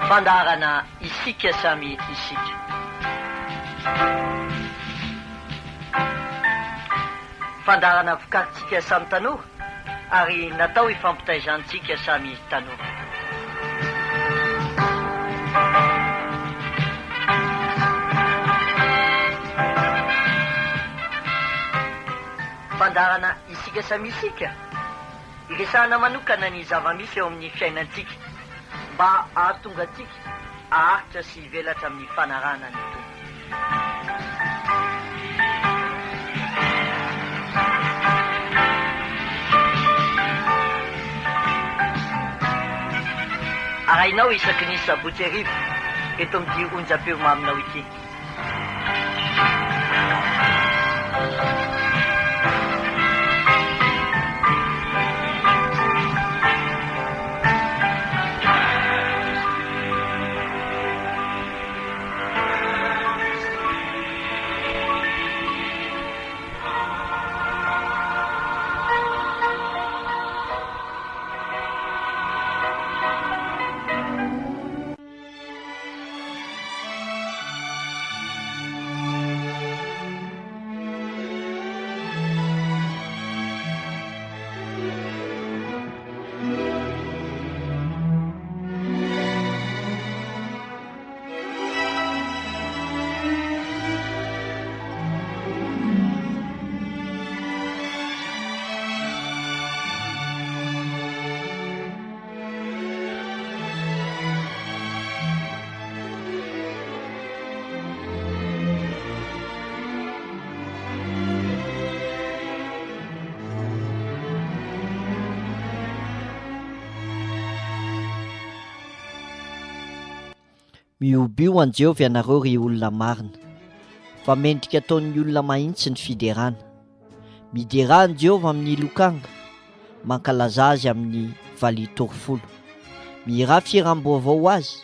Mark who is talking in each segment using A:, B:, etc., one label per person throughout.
A: Fandaharana Isika samy isika. Fandaharana vokarintsika samy tanora ary natao hifampitaizantsika samy tanora. Fandaharana Isika samy isika, iresahana manokana ny zava-misy eo amin'ny fiainantsika mba hahatonga antsika haharitra sy hivelatra amin'ny fanarahana ny Tompo. Arahinao isaky ny sabotsy hariva eto amin'ity onjam-peo maminao ity.
B: Mihobio an'i Jehovah ianareo ry olona marina, fa mendrika ataon'ny olona mahitsy ny fiderana. Miderà an'i Jehovah amin'ny lokanga, mankalazà azy amin'ny valiha torofolo. Mihirà fihiram-baovao ho azy,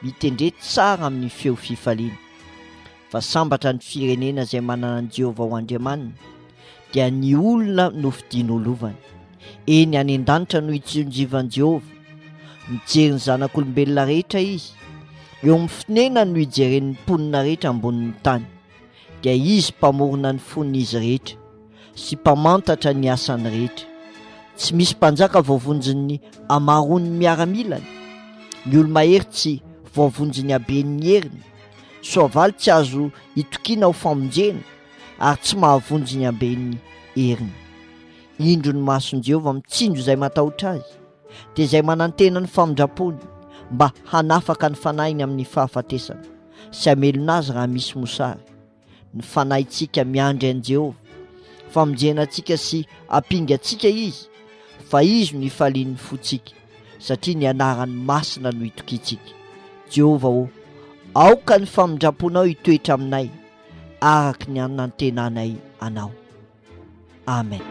B: mitendre tsara amin'ny feo fifaliana. Fa sambatra ny firenena izay manana an'i Jehovah ho Andriamaniny, dia ny olona nofidiny ho lovany. Eny, any an-danitra no itsinjivan'i Jehovah. Mijery ny zanak'olombelona rehetra izy. Eo amin'ny fonenany no ijereny ny mponina rehetra ambonin'ny tany. Dia izy mpamorona ny fon'izy rehetra sy mpamantatra ny asany rehetra. Tsy misy mpanjaka voavonjin'ny hamaroan'ny miaramilany. Ny olo-mahery tsy voavonjin'ny haben'ny heriny. Soavaly tsy azo itokiana ho famonjena ary tsy mahavonjy ny haben'ny heriny. Indro ny mason'i Jehovah mitsinjo izay matahotra azy, dia izay manantena ny famindram-pony, mba hanafaka ny fanahiny amin'ny fahafatesana, sy hamelona azy raha misy mosary. Ny fanahintsika miandry an'i Jehovah. Famonjena antsika sy ampinga antsika izy, fa izy no ifalian'ny fontsika, satria ny anarany masina no itokiantsika. Jehovah ô, aoka ny famindram-ponao hitoetra aminay, araka ny anantenanay anao. Amen.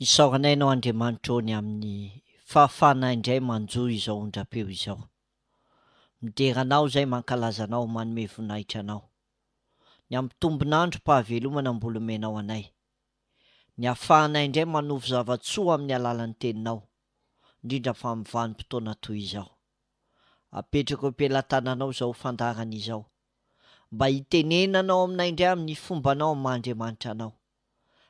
B: Isaoranay Anao Andriamanitra ô ny amin'ny fahafahana indray manjo izao ondrapeo izao. Midera Anao izay mankalaza Anao manome voninahitra Anao. Ny amin'ny tombon'androm-pahavelomana mbola omenao anay. Ny ahafahanay indray manovo zava-tsoa amin'ny alalan'ny Teninao, indrindra fa amin'ny vanim-potoana toy izao. Apetrako eo am-pelatananao izao fandaharana izao, mba hitenenanao aminay indray amin'ny fombanao amin'ny maha Andriamanitra Anao,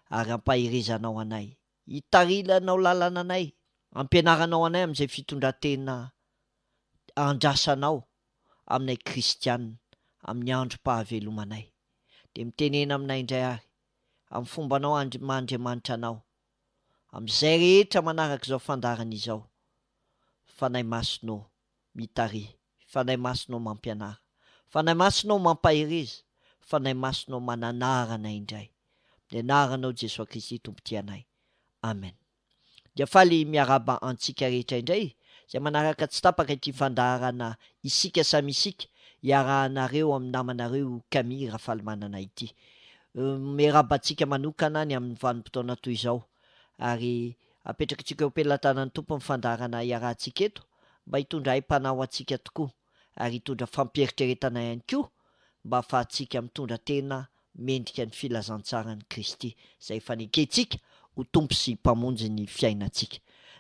B: ary hampaherezanao anay, hitarilanao lalana anay, hampianaranao anay amin'izay fitondran-tena andrasanao aminay kristiana amin'ny androm-pahavelomanay. Dia mitenena aminay indray ary, amin'ny fombanao maha Andriamanitra Anao, amin'izay rehetra manaraka izao fandaharana izao, Fanahy Masina ô, mitariha, Fanahy Masina ô, mampianara, Fanahy Masina ô, mampahereza, Fanahy Masina ô, mananara anay indray. Amin'ny anaranao Jesoa Kristy Tompo tia anay. Amen. Dia faly miarahaba antsika rehetra indray izay manaraka tsy tapaka ity fandaharana Isika samy isika iarahanareo amin'ny namanareo Camille Rafalimanana ity. Miarahaba antsika manokana ny amin'ny vanim-potoana toy izao ary apetrakitsika eo am-pelatanan'ny Tompo ny fandaharana iarahantsika eto mba hitondra aim-panahy ho antsika tokoa ary hitondra fampieritreretana ihany koa mba hahafahantsika mitondra tena mendrika ny filazantsaran'i Kristy izay efa nekentsika ho Tompo sy Mpamonjy ny fiainantsika.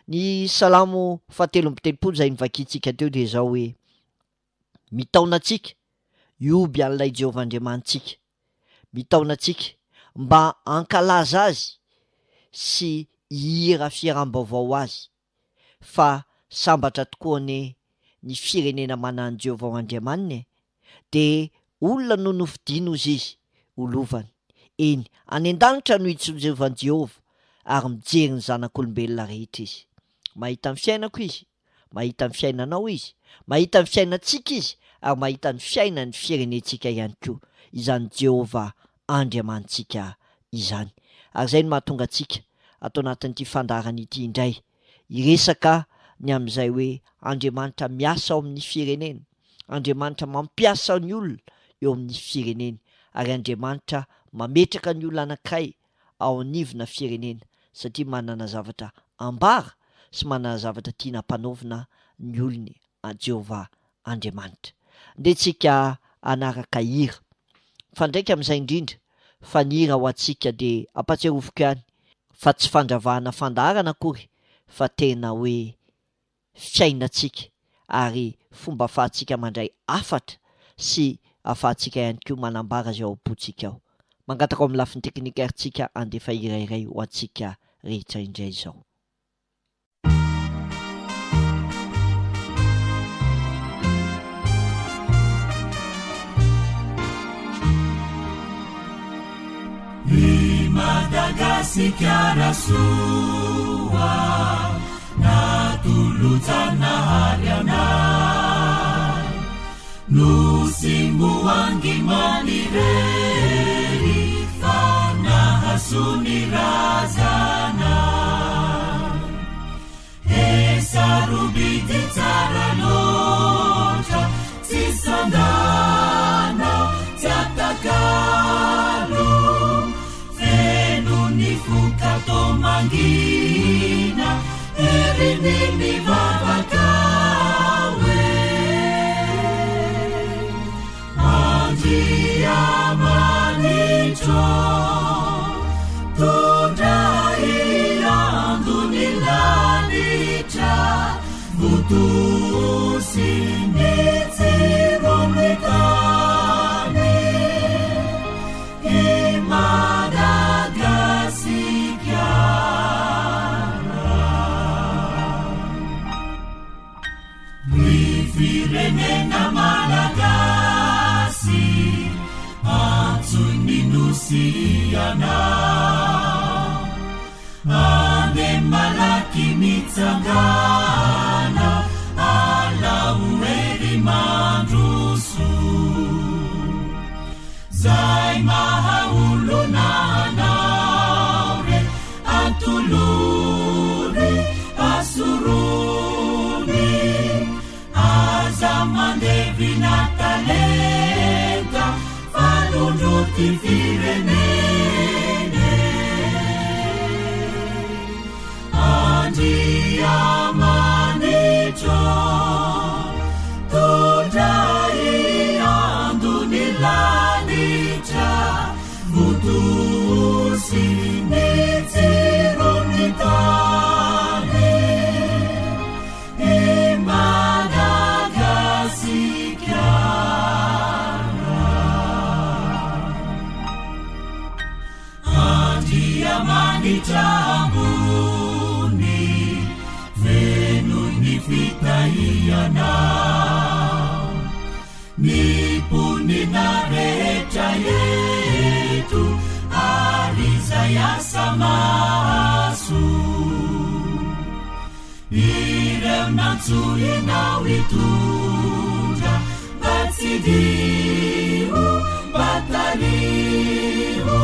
B: Ny Salamo fahatelo amby telopolo izay novakintsika teo dia izao hoe, Mitaona antsika hihoby an'ilay Jehovah Andriamanitsika, mitaona antsika mba hankalaza Azy sy hihira fihiram-baovao ho Azy, fa sambatra tokoa anie ny firenena manan'i Jehovah ho Andriamaniny e! Dia olona no nofidiny hozy izy ho lovany. Eny, any an-danitra no itsinjovan'i Jehovah, ary mijery ny zanak'olombelona rehetra izy. Mahita ny fiainako izy, mahita ny fiainanao izy, mahita ny fiainantsika izy, ary mahita ny fiainan'ny firenentsika ihany koa, izany Jehovah Andriamanitsika izany. Ary izay no mahatonga antsika ato anatin'ity fandaharana ity indray hiresaka ny amin'izay hoe Andriamanitra miasa ao amin'ny firenena, Andriamanitra mampiasa ny olona eo amin'ny fireneny, ary Andriamanitra mametraka ny olona anankiray ao anivona firenena satria manana zavatra ambara sy manana zavatra tiana ampanaovina ny olony Jehovah Andriamanitra. Ndeha tsika hanaraka hira. Mifandraika amin'izay indrindra fa ny hira ho antsika dia ampatsiaroviko ihany fa tsy fandravahana fandaharana akory fa tena hoe fiainantsika ary fomba afahantsika mandray hafatra sy afahantsika ihany koa manambara izay ao am-pontsika ao. Mangataka ao amin'ny lafiny teknika ary tsika handefa hira iray ho antsika rehetra indray izao.
C: I Madagasikara soa natolojanahary anay Nosimboangy manirery fa nahasoa ny razanay He sarobidy tsara loatra tsy sandana tsy atakalo Feno ny foka tô mangina heriny mivavaka hoe Andriamanitro tondray andon'ny lanitra Votosy ny tsiron'ny tany i Madagasikara. Ny firenena malagasy antsoin'ny nosy ianao. Andeha malaky mitsangàna, alao hery mandroso. Zay maha olona anao re, atolory, asorony. Aza mandevina talenta fa londro ty firenena e. Andriamanitro, tondray andon'ny lanitra, Votosy ny tsiron'ny tany, i Madagasikara. Andriamanitra ambony, fenoy ny fitahianao, ny mponina rehetra eto, ary izay asa mahasoa. Ireo nantsoinao hitondra, mba tsidiho, mba tariho.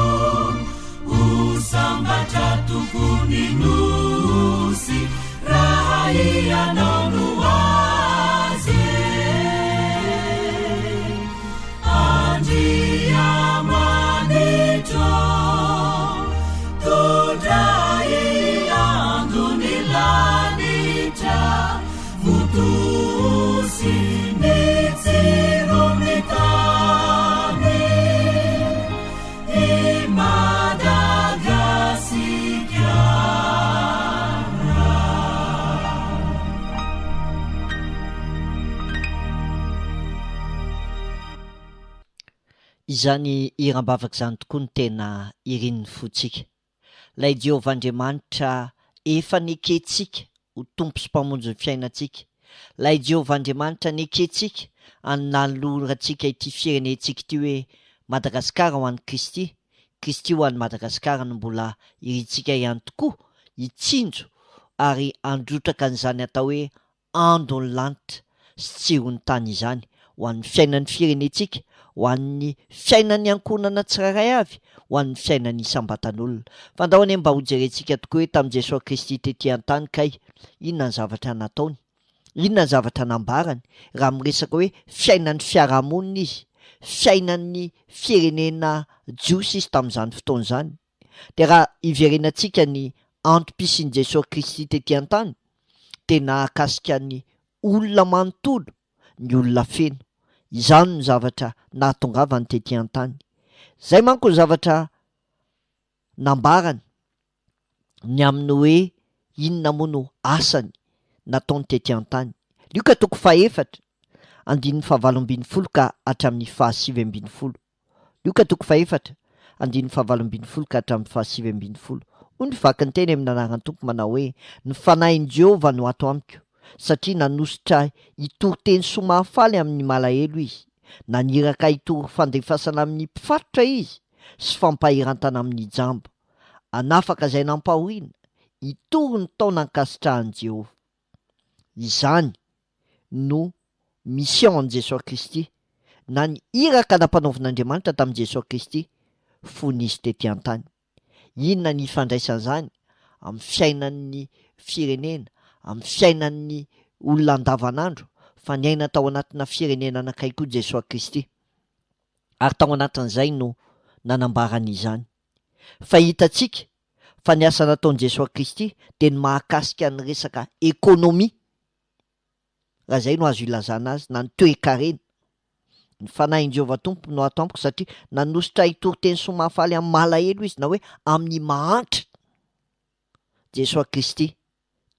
C: Ho sambatra tokoa ny Nosy raha ianao no azy e. Andriamanitro, tondray andon'ny lanitra, votosy ny tsiron'ny tany, i Madagasikara.
B: Izany hiram-bavaka izany tokoa no tena irin'ny fontsika. Ilay Jehovah Andriamanitra efa nekentsika ho Tompo sy Mpamonjy ny fiainantsika. Ilay Jehovah Andriamanitra nekentsika any nanolorantsika ity firenentsika ity hoe Madagasikara ho an'i Kristy, Kristy ho an'i Madagasikara no mbola irintsika ihany tokoa hitsinjo ary handrotraka an'izany atao hoe andon'ny lanitra sy tsiron'ny tany izany ho an'ny fiainan'ny firenentsika, ho an'ny fiainan'ny ankohonana tsirairay avy, ho an'ny fiainan'ny isam-batan'olona. Fa ndao anie mba hojerentsika tokoa hoe tamin'i Jesoa Kristy tety an-tany kay, inona ny zavatra nataony? Inona ny zavatra nambarany raha miresaka hoe fiainan'ny fiarahamonina izy, fiainan'ny firenena jiosy izy tamin'izany fotoana izany? Dia raha hiverenantsika ny antom-pisian'i Jesoa Kristy tety an-tany dia nahakasika ny olona manontolo, ny olona feno. Izany no zavatra nahatongavany tety an-tany. Izay manko ny zavatra nambarany ny amin'ny hoe inona moa no asany nataony tety an-tany. Lioka toko fahefatra, andininy fahavalo ambin'ny folo ka hatramin'ny fahasivy ambin'ny folo. Lioka toko fahefatra, andininy fahavalo ambin'ny folo ka hatramin'ny fahasivy ambin'ny folo. Hoy ny vaky ny teny amin'ny anaran'ny Tompo manao hoe, Ny Fanahin'i Jehovah no ato amiko, satria nanositra ahy hitory teny soa mahafaly amin'ny malahelo Izy. Naniraka ahy hitory fandefasana amin'ny mpifatotra Izy, sy fampahirantana amin'ny jamba. Hanafaka izay nampahoriana, hitory ny taona ankasitrahan'i Jehovah. Izany no mission an'i Jesoa Kristy na ny iraka nampanaovin'Andriamanitra tamin'i Jesoa Kristy fony Izy tety an-tany. Inona ny ifandraisan'izany amin'ny fiainan'ny firenena, amin'ny fiainan'ny olona andavanandro fa niaina tao anatina firenena anankiray koa Jesoa Kristy ary tao anatin'izay no nanambarany izany. Fa hitantsika fa ny asa nataon'i Jesoa Kristy dia ny mahakasika ny resaka économie raha izay no azo ilazana azy, na ny toe-karena. Ny Fanahin'i Jehovah Tompo no ato amiko satria nanositra ahy hitory teny soa mahafaly amin'ny malahelo Izy, na hoe amin'ny mahantra. Jesoa Kristy,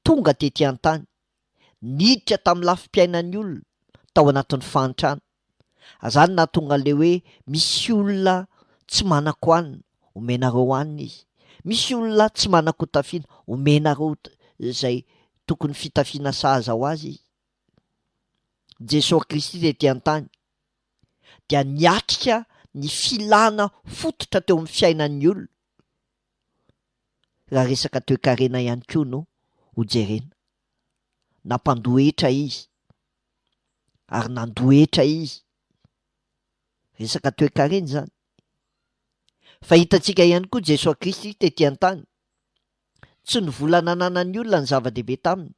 B: tonga tety an-tany, niditra tamin'ny lafim-piainan'ny olona, tao anatin'ny fahantrana. Izany no nahatonga an'ilay hoe misy olona tsy manan-kohanina, omenareo hanina izy. Misy olona tsy manan-kotafiana, omenareo izay tokony fitafiana sahaza ho azy izy. Jesoa Kristy tety an-tany dia niatrika ny filana fototra teo amin'ny fiainan'ny olona, raha resaka toekarena ihany koa no hojerena. Nampandoa hetra izy. ary nandoa hetra izy. Resaka toekarena izany. Fa hitantsika ihany koa Jesoa Kristy tety an-tany. Tsy ny vola nananan'ny olona ny zava-dehibe taminy,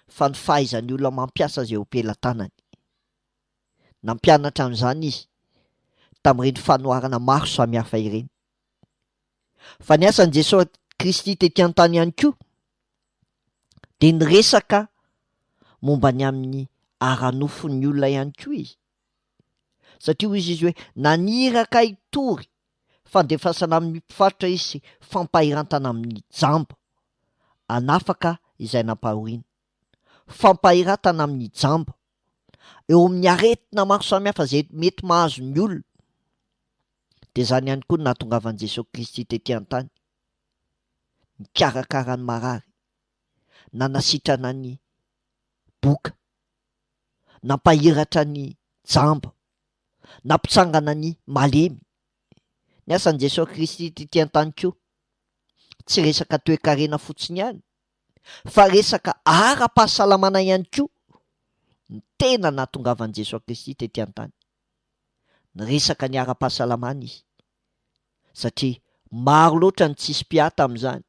B: fa ny fahaizan'ny olona mampiasa izay eo am-pelatanany. Nampianatra an'izany izy tamin'ireny fanoharana maro samihafa ireny. Fa ny asan'i Jesoa Kristy tety an-tany ihany koa. Dia niresaka momba ny amin'ny ara-nofon'ny olona ihany koa izy. Satria hoy izy hoe naniraka hitory fandefasana amin'ny mpifaritra izy sy fampahirantana amin'ny jamba, hanafaka izay nampahoriana. Fampahiratana amin'ny jamba, eo amin'ny aretina maro samihafa izay mety mahazo ny olona. Dia izany ihany koa no nahatongavan'i Jesoa Kristy tety an-tany, nikarakara ny marary, nanasitrana ny boka, nampahiratra ny jamba, nampitsangana ny malemy. Ny asan'i Jesoa Kristy tety an-tany koa, tsy resaka toe-karena fotsiny ihany, fa resaka ara-pahasalamana ihany koa ny tena nahatongavan'i Jesoa Kristy tety an-tany. Niresaka ny ara-pahasalamana izy, satria maro loatra ny tsisy mpiahy tamin'izany.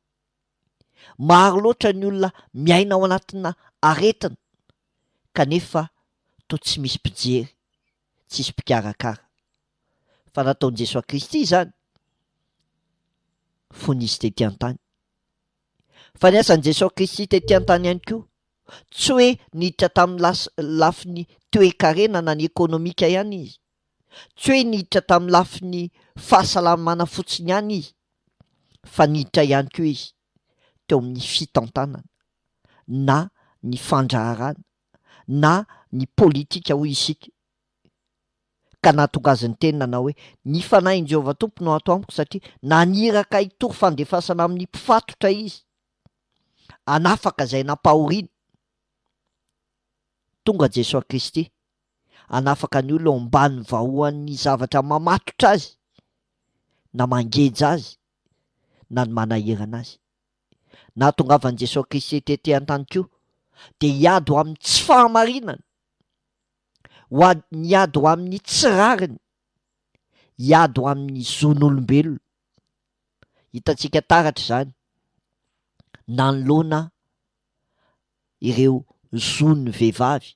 B: Maro loatra ny olona miaina ao anatina aretina kanefa toa tsy misy mpijery, tsisy mpikarakara. Fa nataon'i Jesoa Kristy izany fony Izy tety an-tany. Fa ny asan'i Jesoa Kristy tety an-tany ihany koa, tsy hoe niditra tamin'ny las- lafiny toe-karena na ny ekonomika ihany Izy, tsy hoe niditra tamin'ny lafiny fahasalamana fotsiny ihany Izy, fa niditra ihany koa Izy teo amin'ny fitantanana na ny fandraharana na ny politika hoy isika. Ka nahatonga azy niteny nanao hoe, Ny Fanahin'i Jehovah Tompo no ato amiko, satria naniraka hitory fandefasana amin'ny mpifatotra Izy, hanafaka izay nampahoriana. Tonga Jesoa Kristy hanafaka ny olona eo ambany vahoan'ny zavatra mamatotra azy, na mangeja azy, na ny manahirana azy. Nahatongavan'i Jesoa Kristy tety an-tany koa, dia hiady ho amin'ny tsy fahamarinana. ho a niady ho amin'ny tsy rariny, hiady ho amin'ny zon'olombelona. Hitantsika taratra izany nanoloana ireo zon'ny vehivavy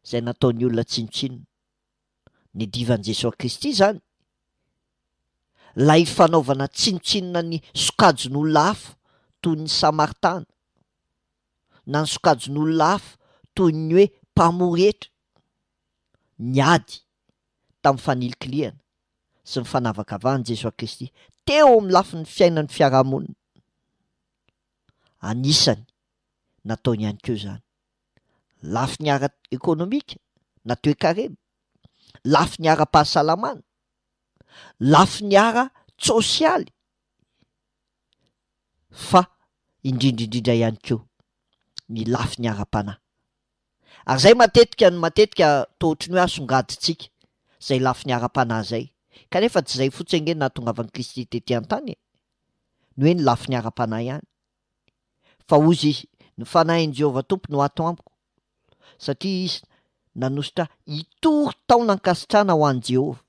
B: izay nataon'ny olona tsinontsinona. Nidivan'i Jesoa Kristy izany, ilay fanaovana tsinontsinona ny sokajin'olona hafa toy ny Samaritana, na ny sokajin'olona hafa toy ny hoe mpamory hetra, niady tamin'ny fanilikilihana sy ny fanavakavahan'i Jesoa Kristy teo amin'ny lafiny fiainan'ny fiarahamonina. Anisany nataony ihany koa izany. Lafiny ara-ekonomika na toekarena, lafiny ara-pahasalamana, lafiny ara-tsosialy. fa indrindra indrindra ihany koa ny lafiny ara-panahy. Ary izay matetika no matetika toa ohatry ny hoe asongadintsika, izay lafiny ara-panahy izay. Kanefa tsy izay fotsiny ange no nahatongavan'i Kristy tety an-tany e! Ny hoe ny lafiny ara-panahy ihany. Fa hozy Izy, Ny Fanahin'i Jehovah Tompo no ato amiko, satria Izy nanosotra ahy hitory taon'ankasitrahana ho an'i Jehovah.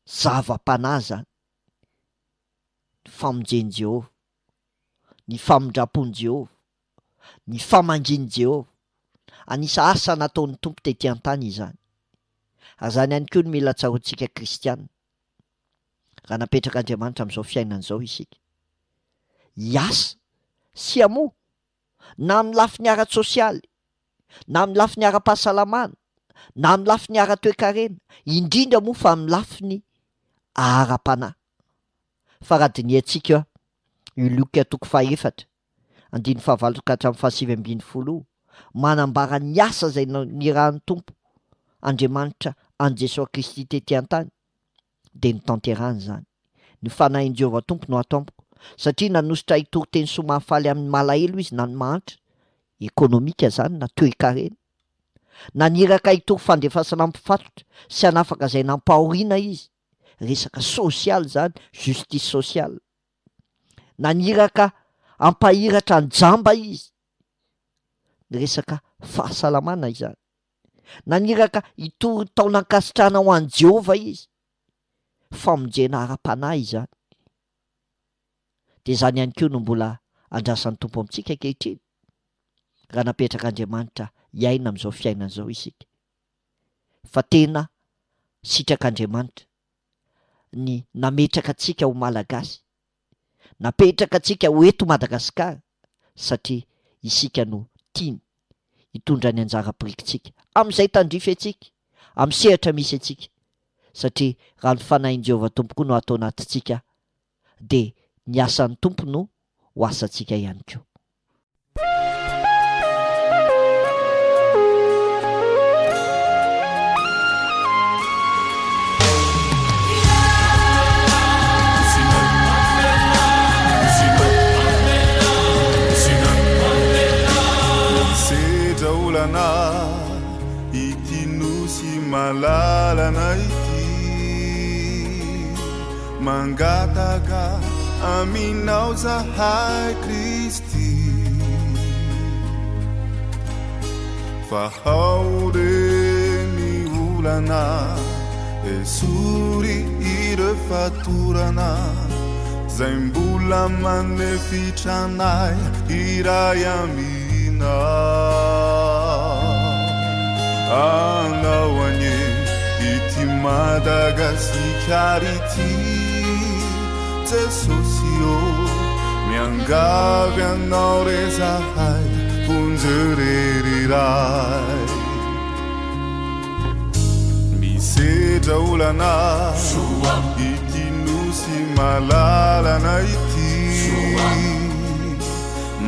B: Zava-panahy izany. ny famonjen'i Jehovah, ny famindram-pon'i Jehovah, ny famangian'i Jehovah. Anisa asa nataon'ny Tompo tety an-tany izany. Ary izany ihany koa no mila tsaroantsika kristiana, raha napetrak'Andriamanitra amin'izao fiainana izao isika. Hiasa sy hamoa, na amin'ny lafiny ara-tsosialy, na amin'ny lafiny ara-pahasalamana, na amin'ny lafiny ara-toekarena, indrindra moa fa amin'ny lafiny ara-panahy. Fa raha dinihantsika io Lioka toko fahaefatra, andininy fahavalo ka hatramin'ny fahasivy ambinifolo io, manambara ny asa izay nirahan'ny Tompo Andriamanitra an'i Jesoa Kristy tety an-tany, dia notanterahany izany. Ny Fanahin'i Jehovah Tompo no ato amiko, satria nanosotra hitory teny soa mahafaly amin'ny malahelo Izy na ny mahantra, ekonomika izany na toe-karena. Naniraka hitory fandefasana mpifatotra sy hanafaka izay nampahoriana Izy, resaka sosialy izany, justice sociale. Naniraka hampahiratra ny jamba Izy, ny resaka fahasalamana izany. Naniraka hitory taon'ankasitrahana ho an'i Jehovah izy. Famonjena ara-panahy izany. Dia izany ihany koa no mbola andrasan'ny Tompo amintsika ankehitriny, raha napetrak'Andriamanitra hiaina amin'izao fiainana izao isika. Fa tena sitrak'Andriamanitra ny nametraka antsika ho Malagasy, napetraka antsika ho eto Madagasikara. satria isika no tiany hitondra ny anjara birikintsika amin'izay tandrify antsika, amin'ny sehatra misy antsika, satria raha ny Fanahin'i Jehovah Tompo koa no ato anatintsika dia ny asan'ny Tompo no ho asantsika ihany koa.
D: Misedra olana ity nosy malalana ity Mangataka aminao zahay Kristy Fa ao re ny olana Esory ireo fatorana Zay mbola manefitra anay hiray aminao Anao anie ity Madagasikara ity Jesosy ô miangavy anao re zahay vonjeo re ry Ray Misedra olana ity nosy malalana ity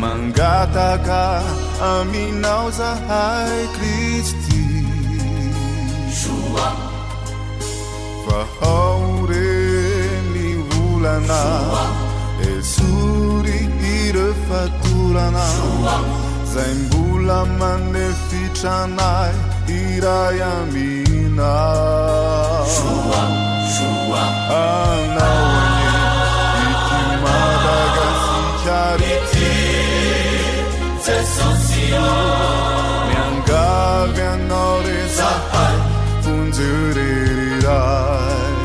D: Mangataka aminao zahay Kristy Vahao re ny olana Esory ireo fatorana Zay mbola manefitra anay hiray aminao Anao anie ity Madagasikara ity Jesosy ô Miangavy anao re zahay Vonjeo re ry Ray.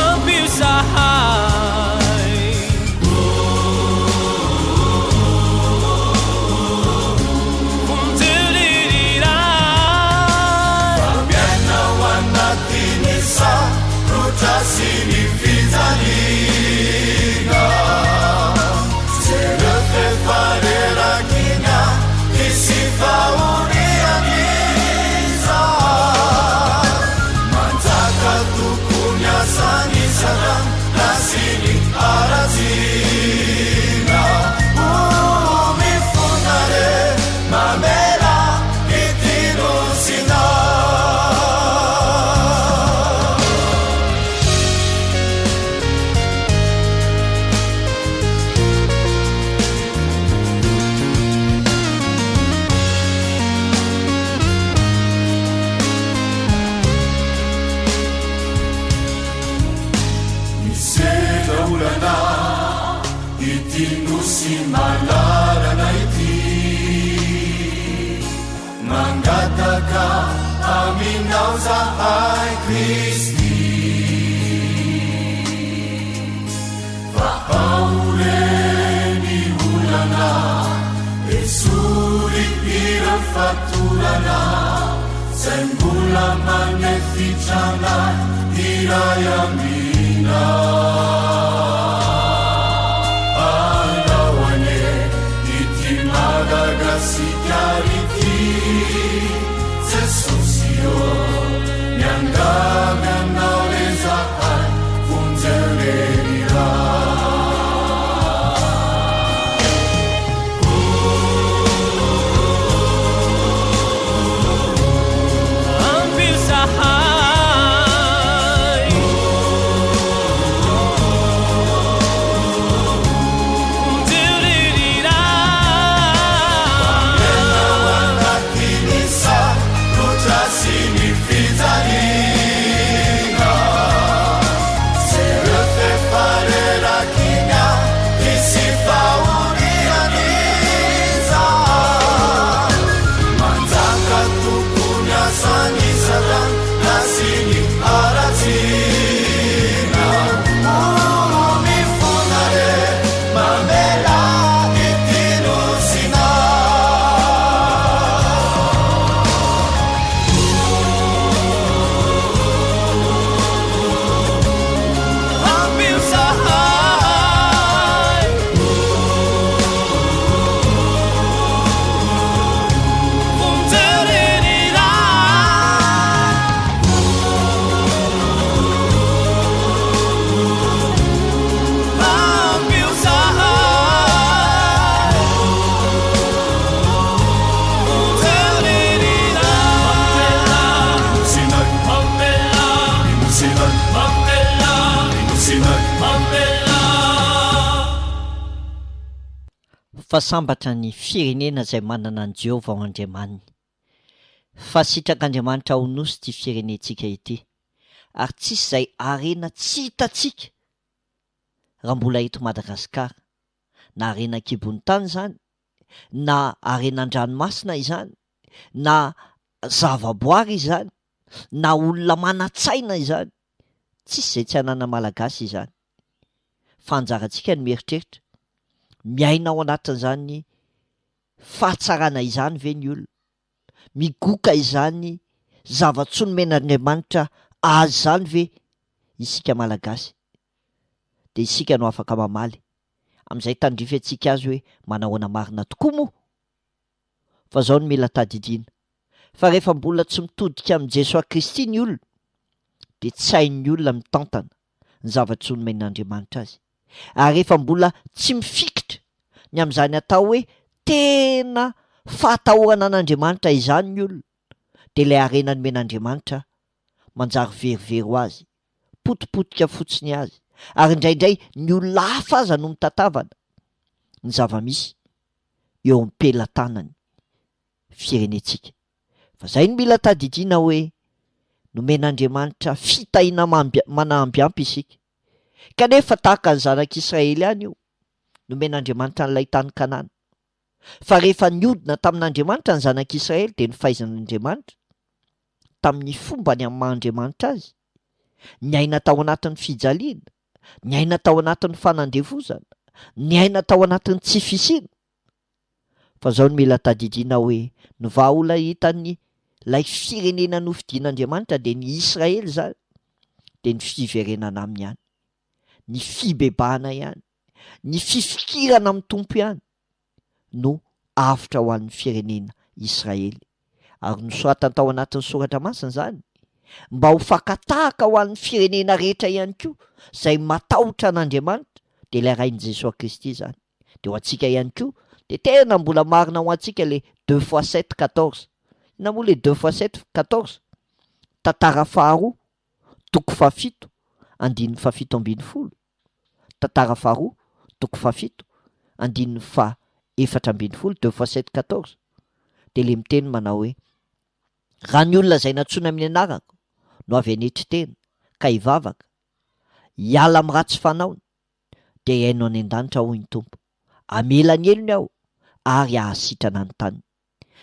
C: Ampio zahay. Vonjeo ry ry Ray.
D: Fa miaina ao anatin'ny sarotra sy ny fijaliana. Jereo f'efa reraky ny ady sy fahoriana izahay. Manjaka tokoa ny asan'i Satana sy ny haratsiana. O mifona re, mamela ity nosinao. Misedra olana ity nosy malalana ity Mangataka aminao zahay Kristy Vahao re ny olana Esory ireo fatorana Zay mbola manefitra anay hiray aminao Anao anie ity Madagasikara ity Jesosy ô miangavy anao re zahay vonjeo re ry Ray.
C: Ampio zahay.
B: Fa sambatra ny firenena izay manana an'i Jehovah ho Andriamaniny. Fa sitrak'Andriamanitra ho nosy ity firenentsika ity, ary tsisy izay harena tsy hitantsika raha mbola eto Madagasikara, na harena an-kibon'ny tany izany, na harena an-dranomasina izany, na zavaboary izany, na olona manan-tsaina izany, tsisy izay tsy ananan'ny Malagasy izany. Fa anjarantsika ny mieritreritra, miaina ao anatin'izany fahatsarana izany ve ny olona? Migoka izany zava-tsoa nomen'Andriamanitra azy izany ve isika Malagasy? Dia isika no afaka mamaly amin'izay tandrify antsika azy hoe manahoana marina tokoa moa? Fa izao no mila tadidiana, fa rehefa mbola tsy mitodika amin'i Jesoa Kristy ny olona dia tsy hain'ny olona mitantana ny zava-tsoa nomen'Andriamanitra azy. Ary rehefa mbola tsy mifikitra ny amin'izany atao hoe tena fahatahorana an'Andriamanitra izany ny olona, dia ilay harena nomen'Andriamanitra manjary verivery ho azy, potipotika fotsiny azy, ary indraindray ny olona hafa aza no mitatavana ny zava-misy eo am-pelatanan'ny firenentsika. Fa izay no mila tadidiana hoe nomen'Andriamanitra fitahiana manambiampy isika. Kanefa tahaka ny zanak'Israely ihany io, nomen'Andriamanitra an'ilay tany Kanana. Fa rehefa niodina tamin'Andriamanitra ny zanak'Israely dia nofaizan'Andriamanitra tamin'ny fombany amin'ny maha Andriamanitra azy. Niaina tao anatin'ny fijaliana, niaina tao anatin'ny fanandevozana, niaina tao anatin'ny tsy fisiana. Fa zao no mila tadidiana hoe ny vahaolana hitan'ny lay firenena nofidian'Andriamanitra dia ny Israely izany dia ny fiverenana aminy ihany, ny fibebahana ihany, ny fifikirana amin'ny Tompo ihany no avotra ho an'ny firenena Israely. Ary nosoratany tao anatin'ny soratra masina izany mba ho fakatahaka ho an'ny firenena rehetra ihany koa izay matahotra an'Andriamanitra dia ilay Rain'i Jesoa Kristy izany. Dia ho antsika ihany koa dia tena mbola marina ho antsika le deux fois sept quatorze. Inona moa le deux fois sept quatorze? Tantara faharoa, toko fahafito, andininy fahafito ambin'ny folo. Tantara faharoa, toko fahafito, andininy faha 14, deux fois sept quatorze. Dia le miteny manao hoe, raha ny olona izay nantsoina amin'ny anarako no avy hanetry tena ka hivavaka, hiala amin'ny ratsy fanaony, dia hihaino any an-danitra hoy ny Tompo. Hamela ny helony aho ary hahasitrana ny taniny.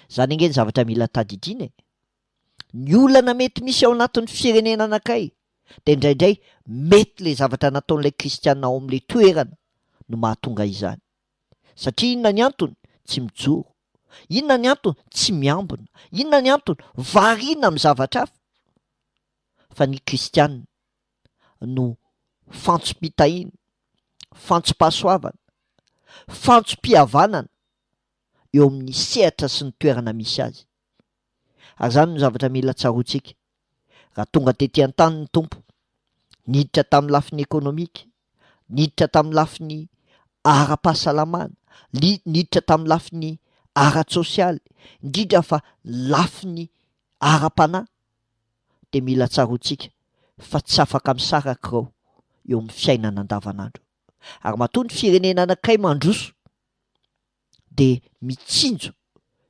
B: Izany ange ny zavatra mila tadidiana e! Ny olana mety misy ao anatin'ny firenena anankiray dia indraindray mety ilay zavatra nataon'ilay kristiana ao amin'ilay toerana no mahatonga izany. Satria inona ny antony? Tsy mijoro. Inona ny antony? Tsy miambina. Inona ny antony? Variana amin'ny zavatra hafa. Fa ny kristiana no fantsom-pitahiana, fantsom-pahasoavana, fantsom-pihavanana eo amin'ny sehatra sy ny toerana misy azy. Ary izany no zavatra mila tsaroantsika. Raha tonga tety an-tany ny Tompo, niditra tamin'ny lafiny ekonomika, niditra tamin'ny lafiny ara-pahasalamana, niditra tamin'ny lafiny ara-tsosialy, indrindra fa lafiny ara-panahy, dia mila tsaroantsika fa tsy afaka misaraka ireo eo amin'ny fiainana andavanandro. Ary matoa ny firenena anankiray mandroso dia mitsinjo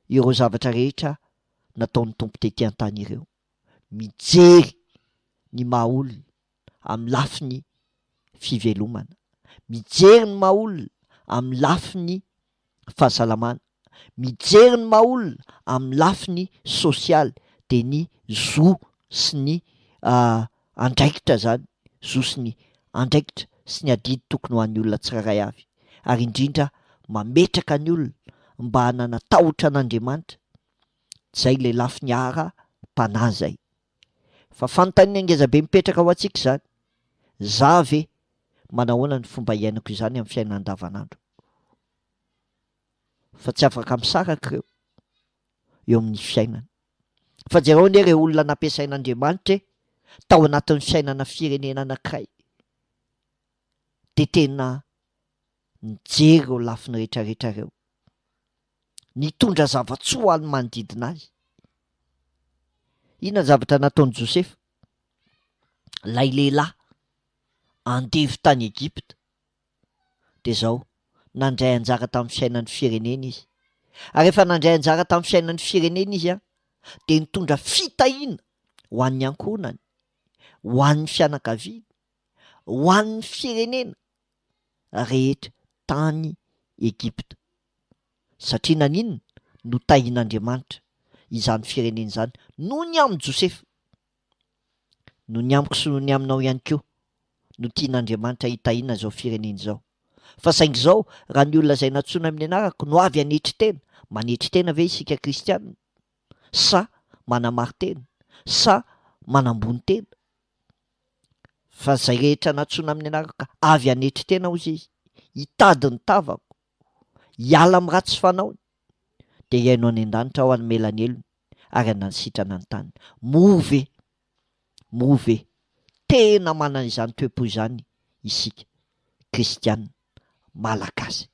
B: ireo zavatra rehetra nataon'ny Tompo tety an-tany ireo. Mijery ny maha olona amin'ny lafiny fivelomana. Mijery ny maha olona amin'ny lafiny fahasalamana. Mijery ny maha olona amin'ny lafiny sosialy dia ny zo sy ny andraikitra izany, zo sy ny andraikitra sy ny adidy tokony ho an'ny olona tsirairay avy ary indrindra mametraka ny olona mba hanana tahotra an'Andriamanitra, izay ilay lafiny ara panahy izay. Fa fanontaniana ngezabe mipetraka ho antsika izany, za ve manahoana ny fomba iainako izany amin'ny fiainana andavanandro? Fa tsy afaka misaraka ireo eo amin'ny fiainana. Fa jereo anie ireo olona nampiasain'Andriamanitra e, tao anatin'ny fiainana firenena anankiray, dia tena nijery ireo lafiny rehetrarehetra ireo. Nitondra zava-tsoa ho an'ny manodidina azy. Inona ny zavatra nataon'i Josefa? Ilay lehilahy andevo tany Egypta. Dia izao, Nandray anjara tamin'ny fiainan'ny firenena izy. Ary rehefa nandray anjara tamin'ny fiainan'ny firenena izy an, dia nitondra fitahiana ho an'ny ankohonany, ho an'ny fianakaviany, ho an'ny firenena rehetra tany Egypta. Satria naninona? Notahin'Andriamanitra izany firenena izany noho ny amin'i Josefa. Noho ny amiko sy noho ny aminao ihany koa no tian'Andriamanitra hitahiana izao firenena izao. Fa saingy izao, raha ny olona izay nantsoina amin'ny anarako no avy hanetry tena, manetry tena ve isika kristiana? Sa manamari-tena? Sa manambony tena? Fa izay rehetra nantsoina amin'ny anarako ka avy hanetry tena hozy izy, hitady ny tavako, hiala amin'ny ratsy fanaony, dia hihaino any an-danitra aho hanome ny helony ary hanasitrana ny taniny. Moa ve, moa ve tena manana izany toe-po izany isika kristiana malagasy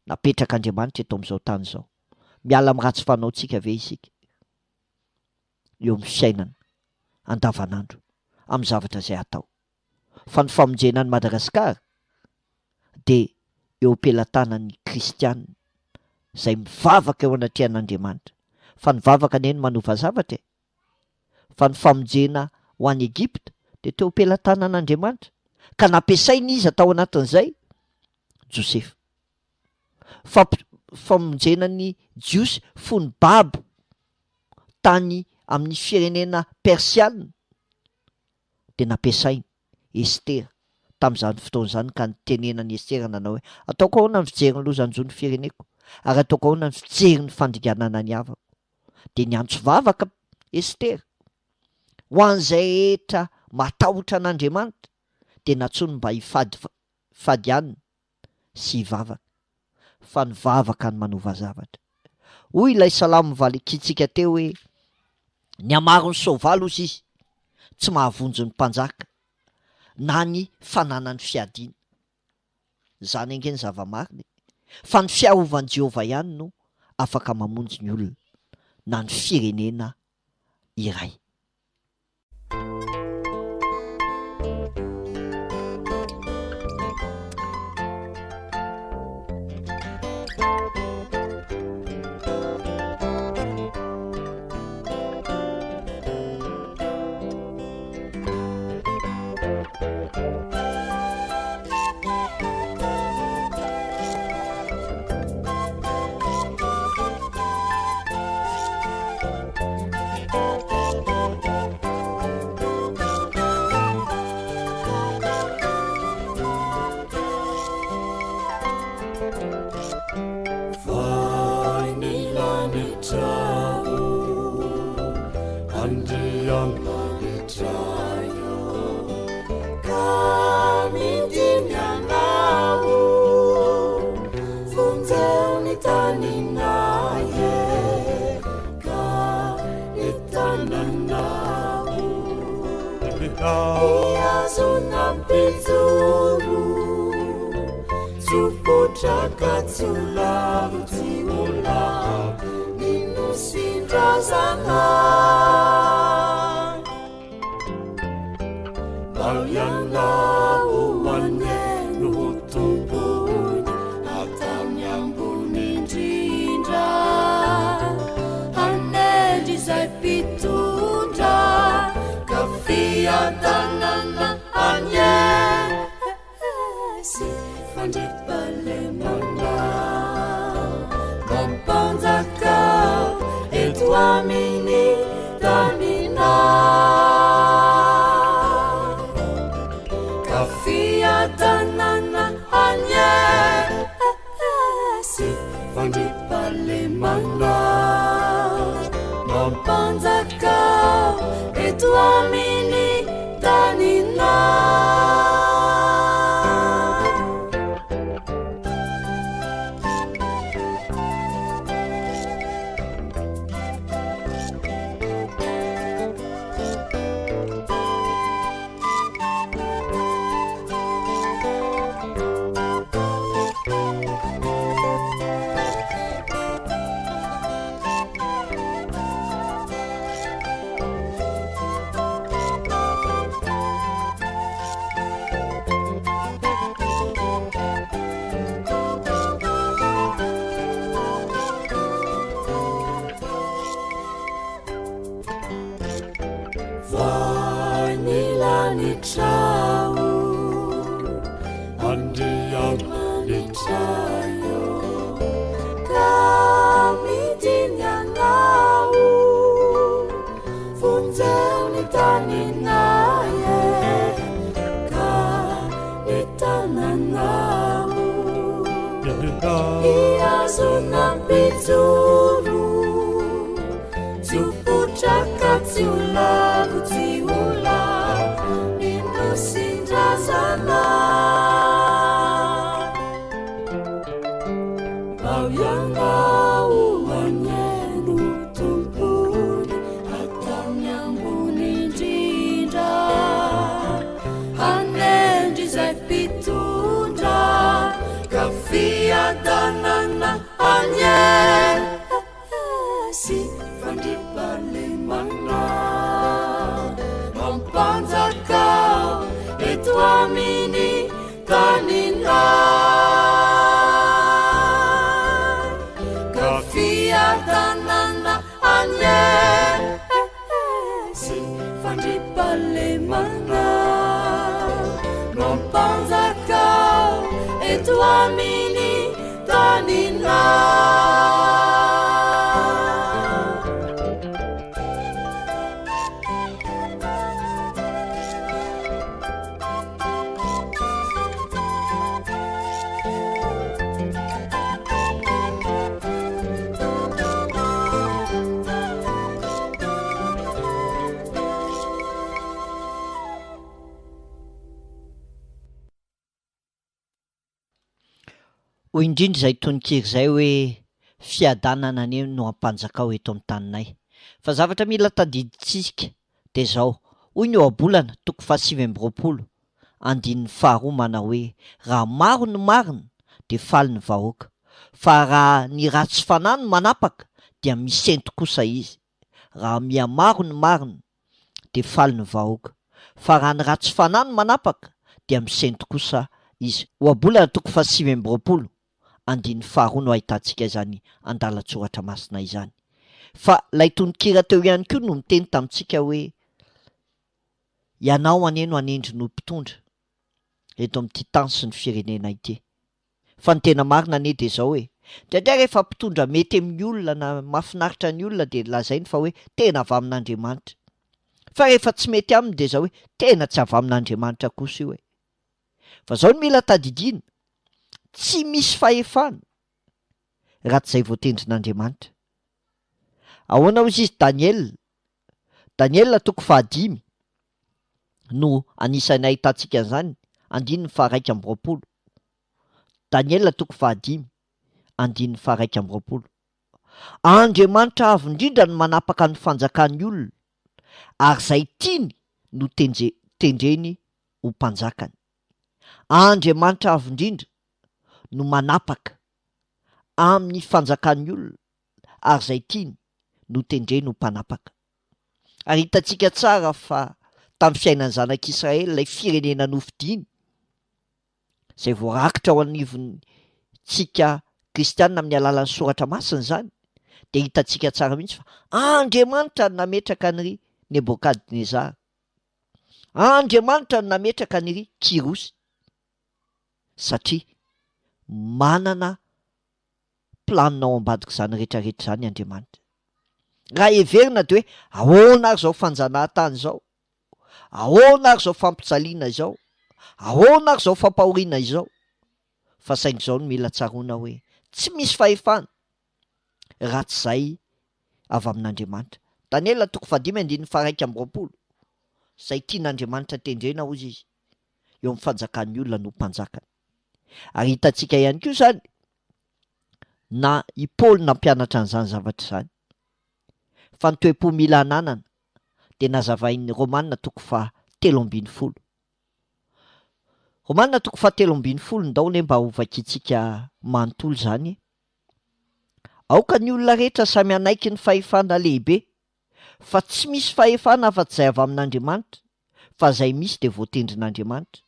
B: napetrak'Andriamanitra eto amin'izao tany izao? Miala amin'ny ratsy fanaontsika ve isika eo amin'ny fiainana andavanandro, amin'ny zavatra izay atao? Fa ny famonjena an'i Madagasikara dia eo am-pelatanan'ny kristiana izay mivavaka eo anatrehan'Andriamanitra. Fa ny vavaka anie no manova zavatra e! Fa ny famonjena ho an'i Egypta dia teo am-pelatanan'Andriamanitra, ka nampiasainy iza tao anatin'izay? Josefa. Famp- famonjena ny Jiosy fony babo tany amin'ny firenena persiana dia nampiasainy Estera tamin'izany fotoana izany ka nitenenan'i Estera nanao hoe, Ataoko ahoana ny fijery ny loza hanjo ny fireneko, ary ataoko ahoana ny fijery ny fandringanana ny havako? Dia niantso vavaka Estera ho an'izay rehetra matahotra an'Andriamanitra, dia nantsoiny mba hifady fady hanina sy hivavaka, fa ny vavaka no manova zavatra. Hoy ilay salamo novalikintsika teo hoe, Ny hamaron'ny soavaly, hozy izy, tsy mahavonjy ny mpanjaka, na ny fananany fiadiana. Izany ange ny zava-marina e! Fa ny fiarovan'i Jehovah ihany no afaka mamonjy ny olona, na ny firenena iray.
E: Andriamanitra o, Andriamanitra o, ka midiny Anao, vonjeo ny taninay e, ka ny tananao hihazona mpijoro. Tsy ho potraka, tsy ho lavo, tsy ho lavo ny nosin-drazana. Ao ianao anie no tompony, ataony ambony indrindra. Hanendry izay mpitondra, ka fiadanana anie. Sy fandriampahalemana Mampanjaka eto amin'ny taninay Ka fiadanana anie sy fandriampahalemana Mampanjaka eto amin'ny taninay.
B: Hoy indrindra izay tononkira izay hoe fiadanana anie no ampanjakao eto amin'ny taninay. Fa zavatra mila tadidintsika dia izao, hoy ny ohabolana toko fahasivy amby roapolo andininy faharoa manao hoe raha maro ny marina dia faly ny vahoaka, fa raha ny ratsy fanahy no manapaka dia misento kosa izy. Raha mihamaro ny marina dia faly ny vahoaka, fa raha ny ratsy fanahy no manapaka dia misento kosa izy. Ohabolana toko fahasivy amby roapolo andininy faharoa no ahitantsika izany andalan-tsoratra masina izany. Fa ilay tononkira teo ihany koa no niteny tamintsika hoe, Ianao anie no hanendry ny ho mpitondra eto amin'ity tany sy ny firenena ity. Fa ny tena marina anie dia izao e, indraindray rehefa mpitondra mety amin'ny olona na mahafinaritra ny olona dia lazainy fa hoe tena avy amin'Andriamanitra. Fa rehefa tsy mety aminy dia izao hoe tena tsy avy amin'Andriamanitra kosa io e. Fa izao no mila tadidiana, tsy misy fahefana raha tsy izay voatendrin'Andriamanitra. Ahoana hozy izy Daniela? Daniela toko fahadimy no anisan'ny ahitantsika an'izany, andininy faha-21. Daniela toko fahadimy, andininy faha-21. Andriamanitra Avo Indrindra no manapaka ny fanjakan'ny olona, ary izay tiany no tenje, tendreny ho mpanjakany. Andriamanitra Avo Indrindra no manapaka amin'ny fanjakan'ny olona, ary izay tiany no tendreny ho mpanapaka. Ary hitantsika tsara fa tamin'ny fiainan'ny zanak'Israely, ilay firenena nofidiny, izay voarakitra ao anivontsika kristianina amin'ny alalan'ny soratra masina izany, dia hitantsika tsara mihitsy fa Andriamanitra no nametraka an'i Nebokadnezara. Andriamanitra no nametraka an'i Kyrosy, satria manana planina ao ambadik'izany rehetrarehetra izany Andriamanitra. Raha heverina dia hoe ahoana ary izao fanjanahantany izao? Ahoana ary izao fampijaliana izao? Ahoana ary izao fampahoriana izao? Fa saingy izao no mila tsaroana hoe tsy misy fahefana raha tsy izay avy amin'Andriamanitra. Daniela toko fahadimy andininy faha-21, Izay tian'Andriamanitra tendrena hozy izy eo amin'ny fanjakan'ny olona no mpanjakany. Ary hitantsika ihany koa izany na i Paoly nampianatra an'izany zavatra izany. Fa ny toe-po mila ananana dia nazavain'ny Romana toko faha 13. Romana toko faha 13, ndao anie mba ho vakintsika manontolo izany e. Aoka ny olona rehetra samy hanaiky ny fahefana lehibe, fa tsy misy fahefana afa-tsy izay avy amin'Andriamanitra, fa izay misy dia voatendrin'Andriamanitra.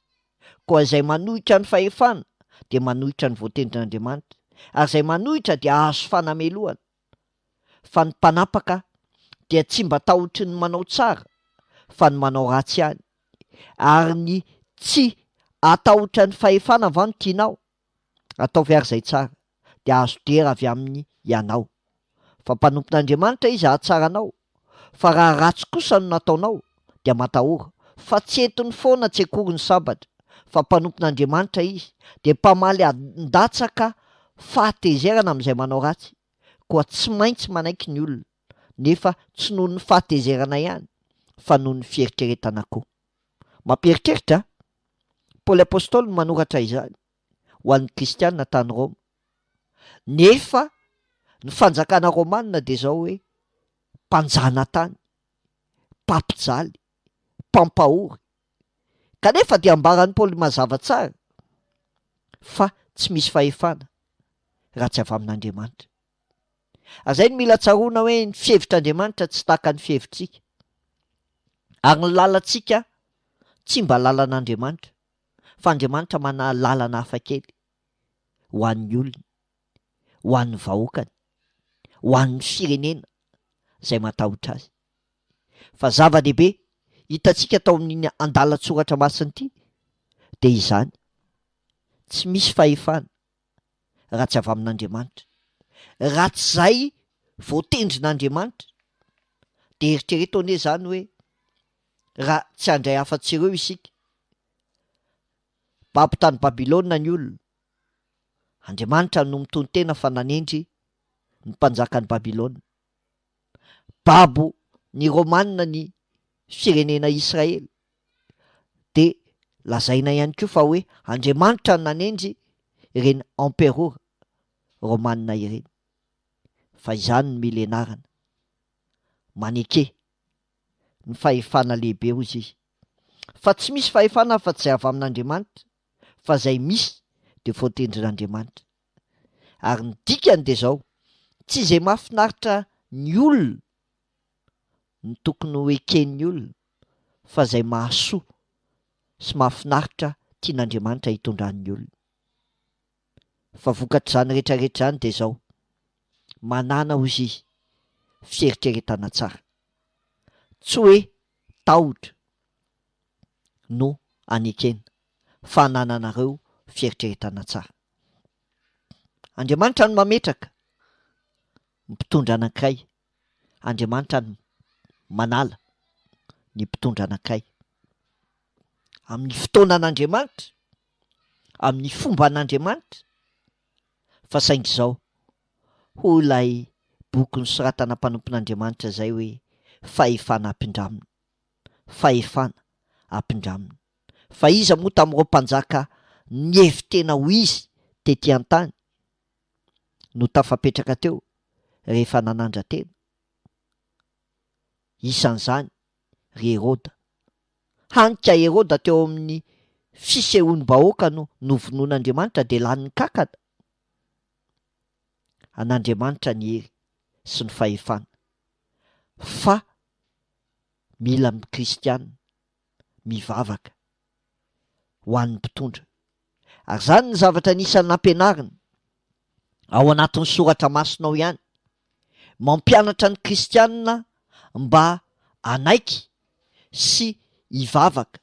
B: Koa izay manohitra ny fahefana dia manohitra ny voatendrin'Andriamanitra, ary izay manohitra dia hahazo fanamelohana. Fa ny mpanapaka dia tsy mba tahotry ny manao tsara, fa ny manao ratsy ihany. Ary ny tsy hatahotra ny fahefana va no tianao? Ataovy àry izay tsara, dia hahazo dera avy aminy ianao. Fa mpanompon'Andriamanitra izy hahatsara anao, fa raha ratsy kosa no nataonao, dia matahora, fa tsy entiny foana tsy akory ny sabatra, fa mpanompon'Andriamanitra izy, dia mpamaly handatsaka fahatezerana amin'izay manao ratsy, koa tsy maintsy manaiky ny olona, nefa tsy noho ny fahatezerana ihany, fa noho ny fieritreretana koa. Mampieritreritra an! Paoly Apostoly no manoratra izany ho an'ny kristiana tany Roma. Nefa ny fanjakana romana dia izao hoe mpanjanatany, mpampijaly, mpampahory. Kanefa dia ambaran'i Paoly mazava tsara fa tsy misy fahefana raha tsy avy amin'Andriamanitra. Ary izay no mila tsaroana hoe ny fihevitr'Andriamanitra tsy tahaka ny fihevitsika. Ary ny lalantsika tsy mba lalan'Andriamanitra, fa Andriamanitra manana lalana hafakely ho an'ny olony, ho an'ny vahoakany, ho an'ny firenena izay matahotra azy. Fa zava-dehibe hitantsika tao amin'iny andalan-tsoratra masina ity dia izany, tsy misy fahefana raha tsy avy amin'Andriamanitra. Raha tsy izay voatendrin'Andriamanitra, dia eritrereto anie izany hoe raha tsy handray afa-tsy ireo isika. Babo tany Babylona ny olona. Andriamanitra no mitonon-tena fa nanendry ny mpanjakan'i Babylona. Babo ny Romana ny firenena Israely. Dia lazaina ihany koa fa hoe Andriamanitra no nanendry ireny emperora Romana ireny. Fa izany no mila ianarana. Maneke ny fahefana lehibe hozy izy. Fa tsy misy fahefana afa-tsy izay avy amin'Andriamanitra, fa izay misy dia voatendrin'Andriamanitra. Ary ny dikany dia izao, tsy izay mahafinaritra ny olona no tokony ho eken'ny olona, fa izay mahasoa sy mahafinaritra tian'Andriamanitra hitondran'ny olona. Fa vokatr'izany rehetra rehetra izany dia izao, manàna hozy izy fieritreretana tsara. Tsy hoe tahotra no anekena fa anananareo fieritreretana tsara. Andriamanitra no mametraka ny mpitondra anankiray, Andriamanitra no manala ny mpitondra anankiray. Amin'ny fotoanan'Andriamanitra, amin'ny fomban'Andriamanitra, fa saingy izao, hoy ilay boky nosoratana mpanompon'Andriamanitra izay hoe fahefana ampindramina, fahefana ampindramina. Fa iza moa tamin'ireo mpanjaka nihevi-tena ho izy tety an-tany no tafapetraka teo rehefa nanandra-tena? Isan'izany ry Heroda. Hany ka Heroda teo amin'ny fisehoan'ny bahoaka no novonoin'Andriamanitra dia lanin'ny kankana. An'Andriamanitra ny hery sy ny fahefana. Fa mila ny kristiana mivavaka ho an'ny mpitondra. Ary izany ny zavatra anisan'ny nampianarina ao anatin'ny soratra masina ao ihany. Mampianatra ny kristiana mba hanaiky sy hivavaka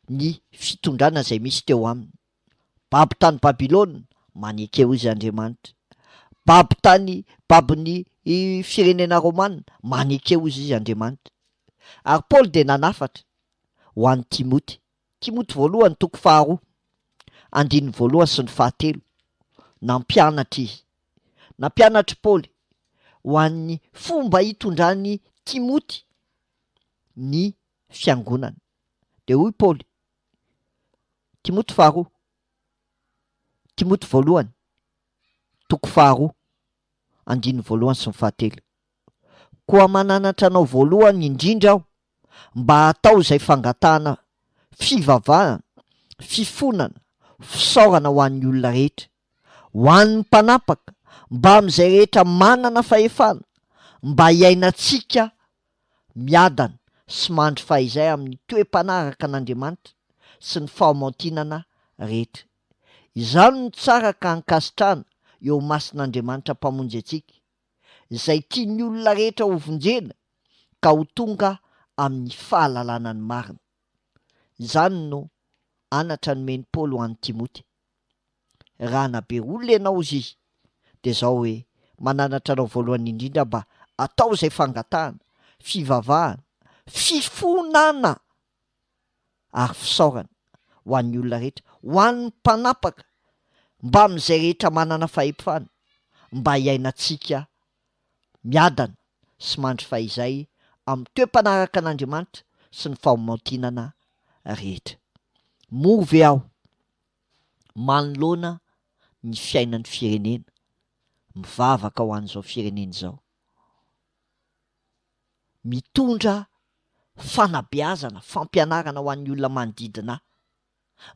B: ny fitondrana izay misy teo aminy. Babo tany Babylona, maneke hoy izy Andriamanitra. Babo tany babon'ny firenena romana, maneke hoy izy Andriamanitra. Ary Paoly dia nanafatra ho an'i Timoty. Timoty voalohany toko faharoa, andininy voalohany sy ny fahatelo. Nampianatra izy. Nampianatr'i Paoly ho an'ny fomba hitondran'i Timoty ny fiangonana. Dia hoy Paoly, Timoty faharoa, Timoty voalohany, toko faharoa, andininy voalohany sy ny fahatelo. Koa mananatra anao voalohany indrindra aho mba hatao izay fangatahana fivavahana, fifonana, fisaorana ho an'ny olona rehetra, ho an'ny mpanapaka, mbamin'izay rehetra manana fahefana, mba hiainantsika miadana sy mandry fahizay amin'ny toe-panahy araka an'Andriamanitra sy ny fahaomantinana rehetra. Izany no tsara ka ankasitrahana eo imason'Andriamanitra Mpamonjy antsika, izay tian'ny olona rehetra hovonjena ka ho tonga amin'ny fahalalana ny marina. Izany no anatra nomen'i Paoly ho an'i Timoty. Raha nabe olona ianao, hozy izy, dia izao hoe, mananatra anao voalohany indrindra mba atao izay fangatahana, fivavahana, fifonana ary fisaorana ho an'ny olona rehetra, ho an'ny mpanapaka, mbamin'izay rehetra manana fahefana, mba hiainantsika miadana sy mandry fahizay amin'ny toe-panaraka an'Andriamanitra sy ny faomaotinana rehetra. Moa ve aho manoloana ny fiainan'ny firenena, mivavaka ho an'izao firenena izao, mitondra fanabeazana, fampianarana ho an'ny olona manodidina ahy,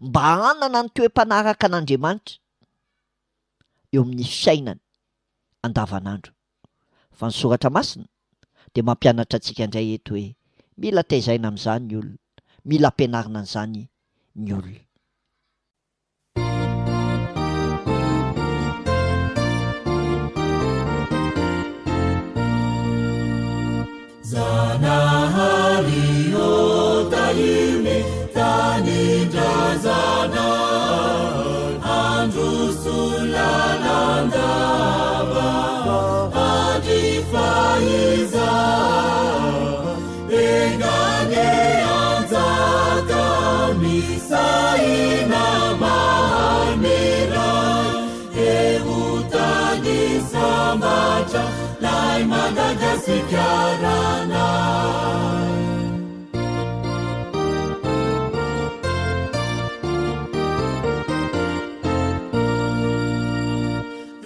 B: mba hanana ny toe-panaraka an'Andriamanitra eo amin'ny fiainany andavanandro. Fa ny Soratra Masina dia mampianatra antsika indray eto hoe mila tezaina amin'izany ny olona, mila ampianarina an'izany ny olona.
E: Zanahary ô tahio ny tanindrazana Handroso lalandava handry fahizay Enga anie hanjaka ny saina mahay miray He ho tany sambatra lay Madagasikaranay.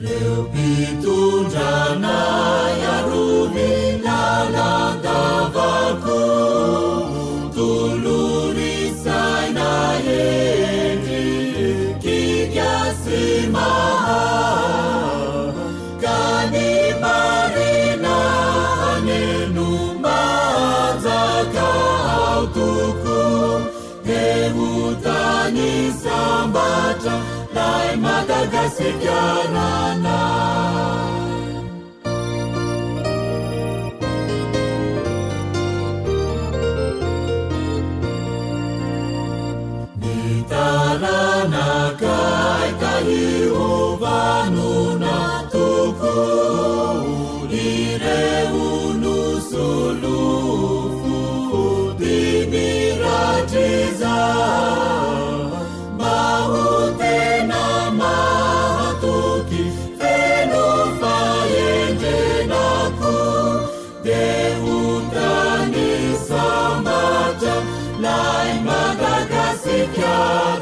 E: Reo mpitondra anay arovy lalandava koa Tolory saina hendry kinga sy mahay Ka ny marina anie no manjaka ao tokoa He ho tany sambatra lay Madagasikaranay. Ny taranakay tahio vanona tokoa Ireo no solofo dimy ratr'izay Mba ho tena mahatoky feno fahendrena koa Dia ho tany sambatra lay Madagasikaranay.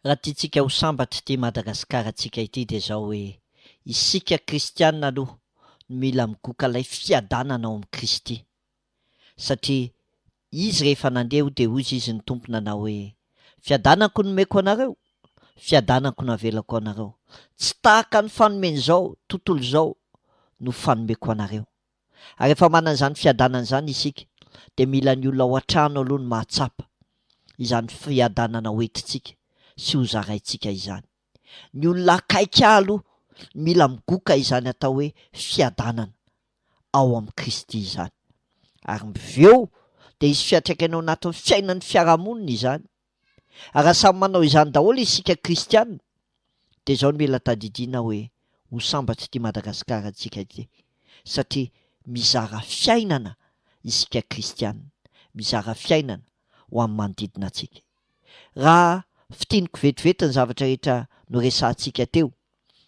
B: Raha tiantsika ho sambatra ity Madagasikarantsika ity dia izao hoe, isika kristiana aloha no mila migoka ilay fiadanana ao amin'i Kristy. Satria Izy rehefa nandeha ho dia hozy Izy ny Tompo nanao hoe, Fiadanako no omeko anareo, fiadanako no avelako anareo. Tsy tahaka ny fanomen'izao tontolo izao no fanomeko anareo. Ary rehefa manana izany fiadanana izany isika dia mila ny olona ao an-trano aloha no mahatsapa izany fiadanana hoentintsika sy hozaraintsika izany. Ny olona akaiky ahy aloha mila migoka izany atao hoe fiadanana ao amin'i Kristy izany. Ary avy eo dia hisy fiantraikany ao anatin'ny fiainan'ny fiarahamonina izany. Ary raha samy manao izany daholo isika kristiana dia izao no mila tadidiana hoe ho sambatra ity Madagasikara antsika ity satria mizara fiainana isika kristiana, mizara fiainana ho amin'ny manodidina antsika. Raha fintiniko vetivety ny zavatra rehetra noresahantsika teo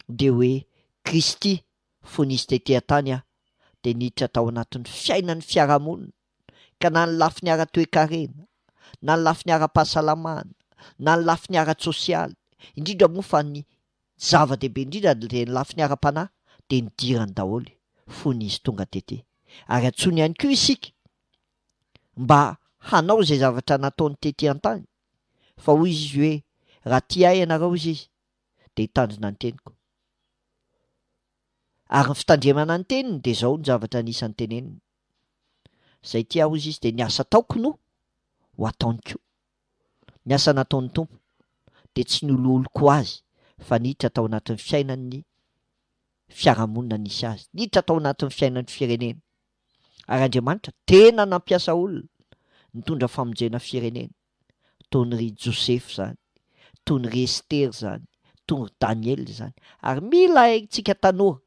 B: dia hoe Kristy fony izy tety an-tany aho dia niditra tao anatin'ny fiainan'ny fiarahamonina ka na ny lafiny ara-toekarena, na ny lafiny ara-pahasalamana, na ny lafiny ara-tsosialy, indrindra moa fa ny zava-dehibe indrindra dia ny lafiny ara-panahy dia nidirany daholo fony izy tonga tety. Ary antsoiny ihany koa isika mba hanao izay zavatra nataony tety an-tany fa hoy izy hoe raha tia ahy ianareo hoy izy dia hitandrina ny teniko. Ary ny fitandremana ny teniny dia izao ny zavatra anisan'ny teneniny. Izay tia ahy hozy izy dia ny asa ataoko no ho ataony koa. Ny asa nataon'ny Tompo dia tsy ny ololoko azy fa niditra tao anatin'ny fiainan'ny fiarahamonina nisy azy, niditra tao anatin'ny fiainan'ny firenena. Ary Andriamanitra tena nampiasa olona nitondra famonjena firenena, toy ny ry Josefa izany, toy ny ry Estera izany, toy ny ry Daniela izany. Ary mila haintsika tanora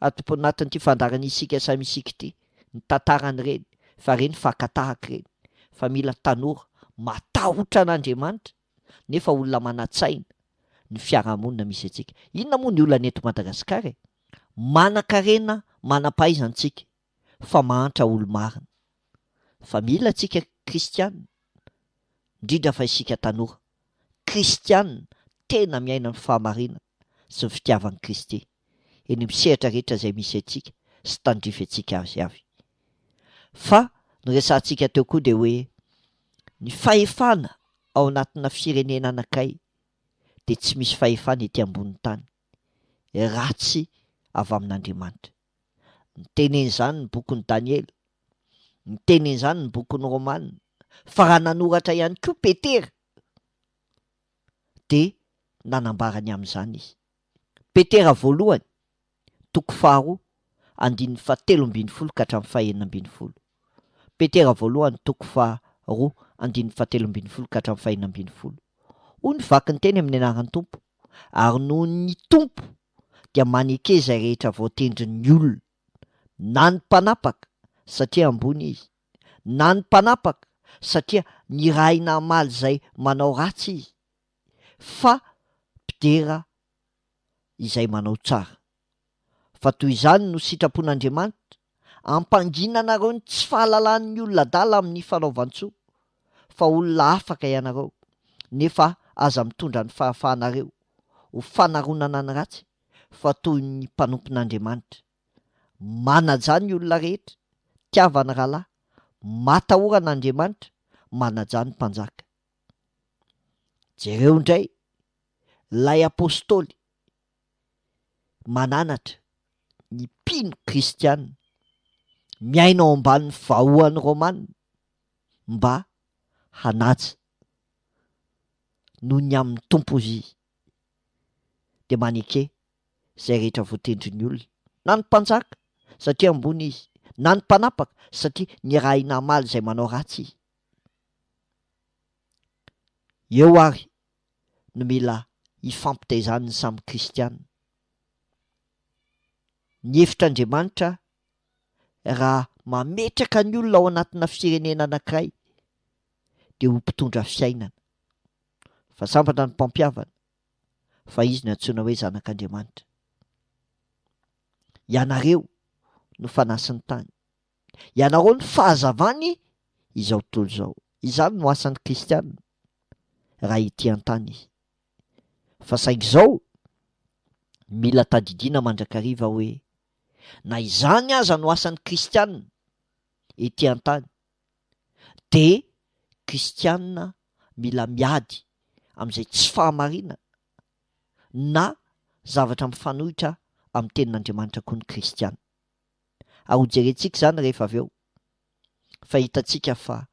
B: ato anatin'ity fandaharana Isika Samy Isika ity ny tantaran'ireny, fa ireny fakan-tahaka ireny, fa mila tanora matahotra an'Andriamanitra nefa olona manan-tsaina ny fiarahamonina misy antsika. Inona moa ny olana eto Madagasikara e? Manan-karena manam-pahaizana tsika fa mahantra olo-marina. Fa mila antsika kristiana, indrindra fa isika tanora, kristiana tena miaina ny fahamarinana sy ny fitiavan'i Kristy eny amin'ny sehatra rehetra izay misy antsika sy tandrify antsika azy avy. Fa ny resahantsika teo koa dia hoe ny fahefana ao anatina firenena anankiray dia tsy misy fahefana ety ambonin'ny tany ratsy avy amin'Andriamanitra. Niteny an'izany ny bokin'i Daniela, niteny an'izany ny bokin'ny Romana, fa raha nanoratra ihany koa Petera dia nanambara ny amin'izany izy. Petera voalohany, toko faharoa, andininy fahatelo ambin'ny folo ka hatramin'ny fahenina ambin'ny folo. Petera voalohany, toko faharoa, andininy fahatelo ambin'ny folo ka hatramin'ny fahenina ambin'ny folo. Hoy ny vaky ny teny amin'ny anaran'ny Tompo, Ary noho ny Tompo dia maneke izay rehetra voatendrin'ny olona, na ny mpanapaka, satria ambony izy, na ny mpanapaka, satria nirahina hamaly izay manao ratsy izy, fa mpidera izay manao tsara. Fa toy izany no sitrapon'Andriamanitra, hampangina anareo ny tsy fahalalan'ny olona adala amin'ny fanaovan-tsoa, fa olona afaka ianareo, nefa aza mitondra ny fahafahanareo ho fanaronana ny ratsy, fa toy ny mpanompon'Andriamanitra. Manajà ny olona rehetra, tiava ny rahalahy, matahora an'Andriamanitra, manajà ny mpanjaka. Jereo indray ilay apostoly mananatra ny mpino kristiana miaina ao ambanin'ny vahoan'ny Romana mba hanaja noho ny amin'ny Tompo izy dia maneke izay rehetra voatendrin'ny olona, na ny mpanjaka satria ambony izy, na ny mpanapaka satria nirahina hamaly izay manao ratsy izy. Eo ary no mila hifampitaizan'ny samy kristiana. Ny hevitr'Andriamanitra raha mametraka ny olona ao anatina firenena anankiray dia ho mpitondra fiainana. Fa sambatra ny mpampihavana fa izy no antsoina hoe zanak'Andriamanitra. Ianareo no fanasin'ny tany. Ianareo no fahazavany izao tontolo izao. Izany no asan'ny kristiana raha ety an-tany izy. Fa saingy izao, mila tadidiana mandrakariva hoe na izany aza no asan'ny kristiana ety an-tany dia kristiana mila miady amin'izay tsy fahamarinana na zavatra mifanohitra amin'ny tenin'Andriamanitra koa ny kristiana. Ary hojerentsika izany rehefa avy eo fa hitantsika fa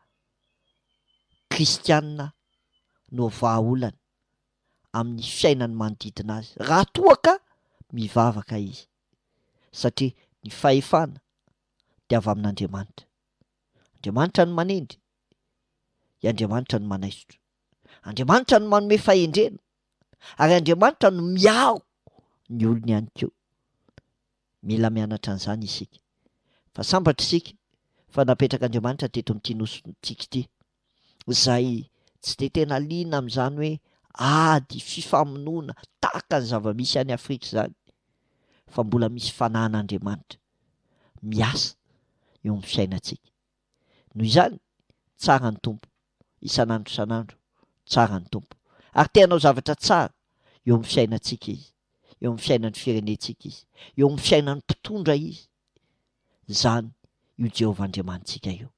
B: kristiana no vahaolana amin'ny fiainan'ny manodidina azy raha toa ka mivavaka izy satria ny fahefana dia avy amin'Andriamanitra. Andriamanitra no manendry, i Andriamanitra no manaisotra. Andriamanitra no manome fahendrena ary Andriamanitra no miaro ny olony ihany koa. Mila mianatra an'izany isika. Fa sambatra isika fa napetrak'Andriamanitra teto amin'ity nosintsika ity, izay tsy dia tena liana amin'izany hoe ady, fifamonoana, tahaka ny zava-misy any Afrika izany, fa mbola misy fanahin'Andriamanitra miasa eo amin'ny fiainantsika. Noho izany, tsara ny Tompo, isan'andro isan'andro, tsara ny Tompo. Ary te hanao zavatra tsara eo amin'ny fiainantsika Izy, eo amin'ny fiainan'ny firenentsika Izy, eo amin'ny fiainan'ny mpitondra Izy. Izany io Jehovah Andriamanitsika io.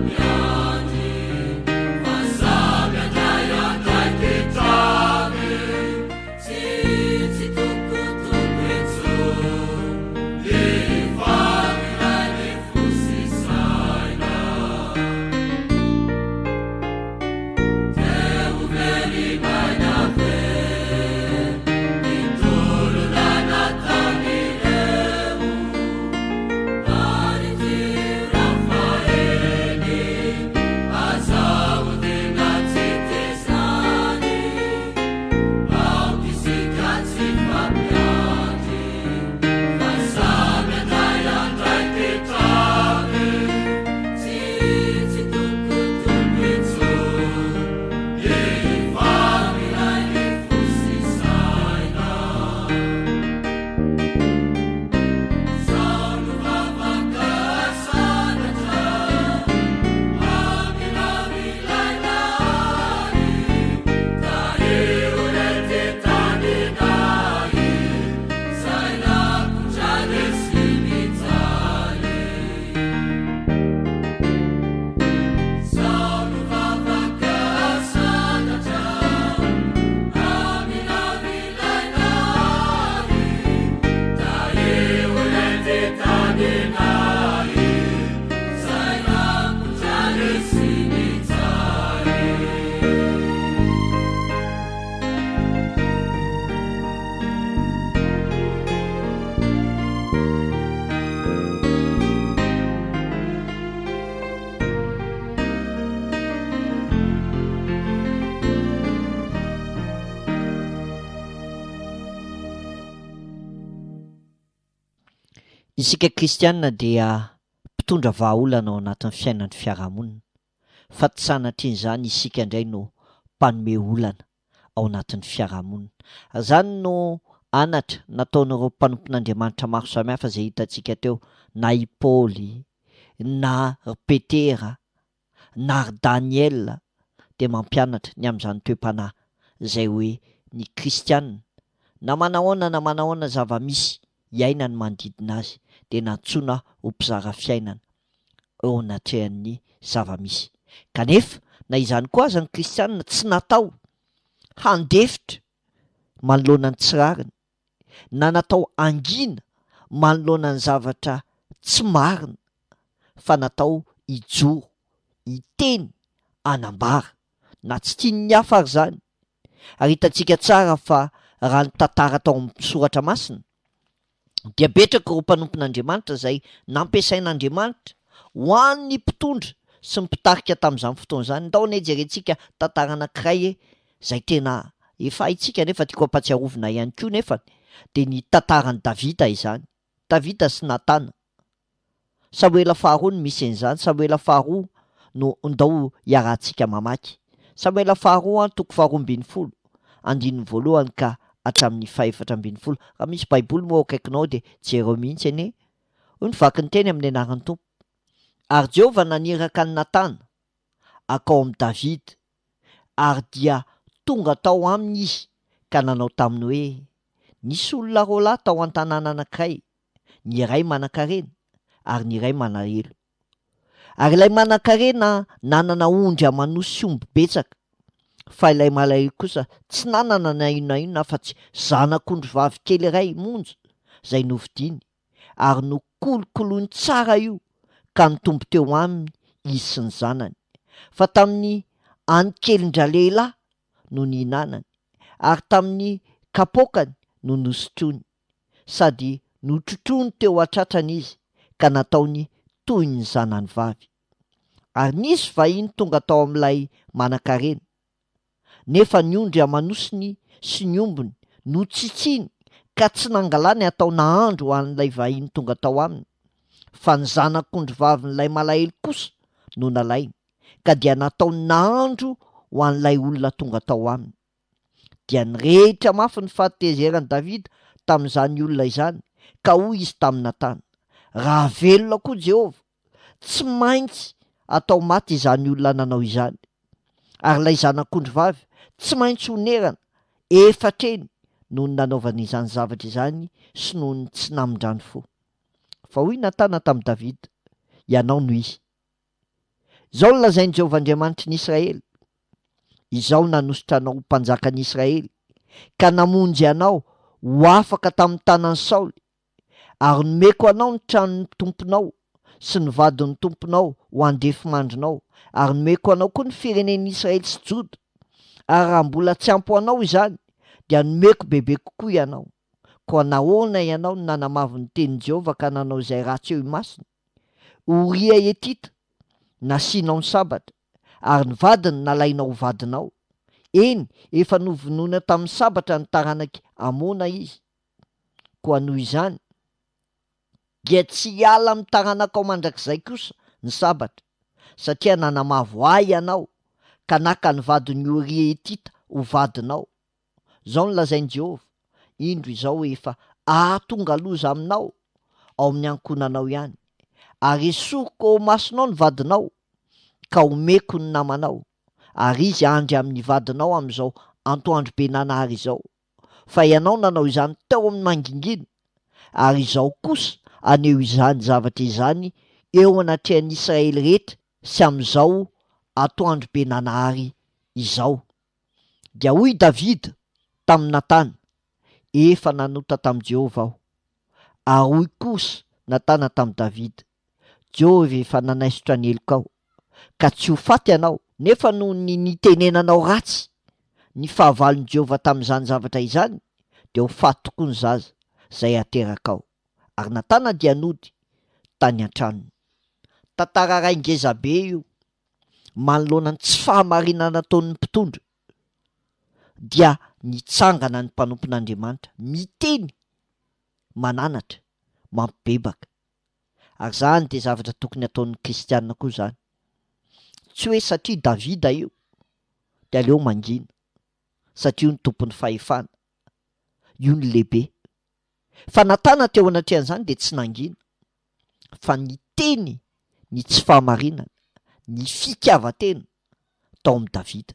E: mifampiandry fa samy handray andraikitra avy. Tsy tsitokotoko intsony rehefa miray ny fo sy saina. Te ho very maina ve ny tolona nataon'ireo? Ary tia fahiny, aza odiana tsy tia izany. Aoka isika tsy hifampiandry, fa samy handray andraikitra avy. Tsy tsitokotoko intsony, efa miray ny fo sy saina. Izao no vavaka asandratra, aminao ilay Ray, Tahio re ty taninay, izay rakotra sy mijaly. Izao no vavaka asandratra, aminao ilay Ray, Tahio re ty taninay, izay rakotra sy mijaly.
B: Isika kristiana dia mpitondra vahaolana ao anatin'ny fiainan'ny fiarahamonina, fa tsy sanatrian'izany isika indray no mpanome olana ao anatin'ny fiarahamonina. Izany no anatra nataon'ireo mpanompon'Andriamanitra maro samihafa izay hitantsika teo, na i Paoly, na ry Petera, na ry Daniela dia mampianatra ny amin'izany toe-panahy izay hoe ny kristiana na manahoana na manahoana zava-misy iainany manodidina azy dia nantsoina ho mpizara fiainana eo anatrehan'ny zava-misy. Kanefa na izany koa aza ny kristiana tsy natao handefitra manoloana ny tsy rariny na natao hangina manoloana ny zavatra tsy marina fa natao hijoro, hiteny, hanambara na tsy tian'ny hafa ary izany. Ary hitantsika tsara fa raha ny tantara tao amin'ny soratra masina dia betraka ireo mpanompon'Andriamanitra izay nampiasain'Andriamanitra ho an'ny mpitondra sy ny mpitarika tamin'izany fotoana izany. Ndao anie jerentsika tantara anankiray e, izay tena efa haintsika nefa tiako hampatsiarovina ihany koa nefany, dia ny tantaran'i Davida izany. Davida sy Natana. Samoela faharoa no misy an'izany, Samoela faharoa no ndao iarahantsika mamaky. Samoela faharoa toko faharoa ambin'ny folo, andininy voalohany ka hatramin'ny fahefatra ambin'ny folo. Raha misy Baiboly moa ao akaikinao dia jereo mihitsy anie. Hoy ny vaky ny teny amin'ny anaran'ny Tompo. Ary Jehovah naniraka an'i Natana hankao amin'i Davida, ary dia tonga tao aminy izy ka nanao taminy hoe, Nisy olona roalahy tao an-tanàna anankiray, ny iray manankarena ary ny iray malahelo. Ary ilay manankarena nanana ondry aman'osy sy omby betsaka, fa ilay malahelo kosa tsy nanana na inona na inona afa-tsy zanak'ondry vavy kely iray monja izay novidiany, ary nokolokoloiny tsara io ka nitombo teo aminy izy sy ny zanany. Fa tamin'ny ankelin-dralehilahy no nihinanany, ary tamin'ny kapoakany no nosotroiny, sady notrotroiny teo an-tratrany izy ka nataony toy ny zanany vavy. Ary nisy vahiny tonga tao amin'ilay manankarena, nefa ny ondry aman'osiny sy ny ombiny notsitsiny ka tsy nangalany hatao nahandro ho an'ilay vahiny tonga tao aminy, fa ny zanak'ondry vavin'ilay malahelo kosa no nalainy, ka dia nataony nahandro ho an'ilay olona tonga tao aminy. Dia nirehitra mafy ny fahatezeran'i Davida tamin'izany olona izany, ka hoy izy tamin'i Natana, Raha velona koa Jehovah, tsy maintsy atao maty izany olona nanao izany, ary ilay zanak'ondry vavy tsy maintsy honerana efatra eny noho ny nanaovany izany zavatra izany sy noho ny tsy namindrany fo. Fa hoy Natana tamin'i Davida, Ianao no izy. Izao no lazain'i Jehovah Andriamanitry ny Israely, Izaho nanosotra anao ho mpanjakan'ny Israely, ka namonjy anao ho afaka tamin'ny tanan'i Saoly, ary nomeko anao ny tranon'ny tomponao sy ny vadin'ny tomponao ho andefimandrinao, ary nomeko anao koa ny firenen'i Israely sy Joda, ary raha mbola tsy ampy ho anao izany, dia nomeko bebe kokoa ianao. Koa nahoana ianao no nanamavo ny tenin'i Jehovah ka nanao izay ratsy eo imasony? Oria Hetita, nasianao ny sabatra, ary ny vadiny nalainao ho vadinao. Eny, efa novonoina tamin'ny sabatra ny taranak'i Amona izy. Koa noho izany, dia tsy hiala amin'ny taranakao mandrakizay kosa ny sabatra, satria nanamavo ahy ianao ka naka ny vadin'i Oria Hetita ho vadinao. Izao no lazain'i Jehovah, Indro izao efa hahatonga loza aminao ao amin'ny ankohonanao ihany, ary hesoriko eo imasonao ny vadinao, ka homeko ny namanao, ary izy handry amin'ny vadinao amin'izao antoandrobe nanahary izao. Fa ianao nanao izany teo amin'ny mangingina, ary izaho kosa haneho izany zavatra izany eo anatrehan'ny Israely rehetra sy amin'izao atoandrobe nanahary izao. Dia hoy Davida tamin'i Natana, Efa nanota tamin'i Jehovah aho. Ary hoy kosa Natana tamin'i Davida, Jehovah efa nanaisotra ny helokao, ka tsy ho faty ianao. Nefa noho ny nitenenanao ratsy ny fahavalon'i Jehovah tamin'izany zavatra izany, dia ho faty tokoa ny zaza izay haterakao. Ary Natana dia nody tany an-tranony. Tantara iray ngezabe io. manoloana ny tsy fahamarinana ataon'ny mpitondra dia nitsangana ny mpanompon'Andriamanitra miteny, mananatra, mampibebaka. Ary izany dia zavatra tokony hataon'ny kristiana koa izany. Tsy hoe satria Davida io dia aleo mangina satria io ny tompon'ny fahefana, io ny lehibe. Fa Natana teo anatrehan'izany dia tsy nangina fa niteny ny tsy fahamarinana, ny fitiavan-tena tao amin'i Davida.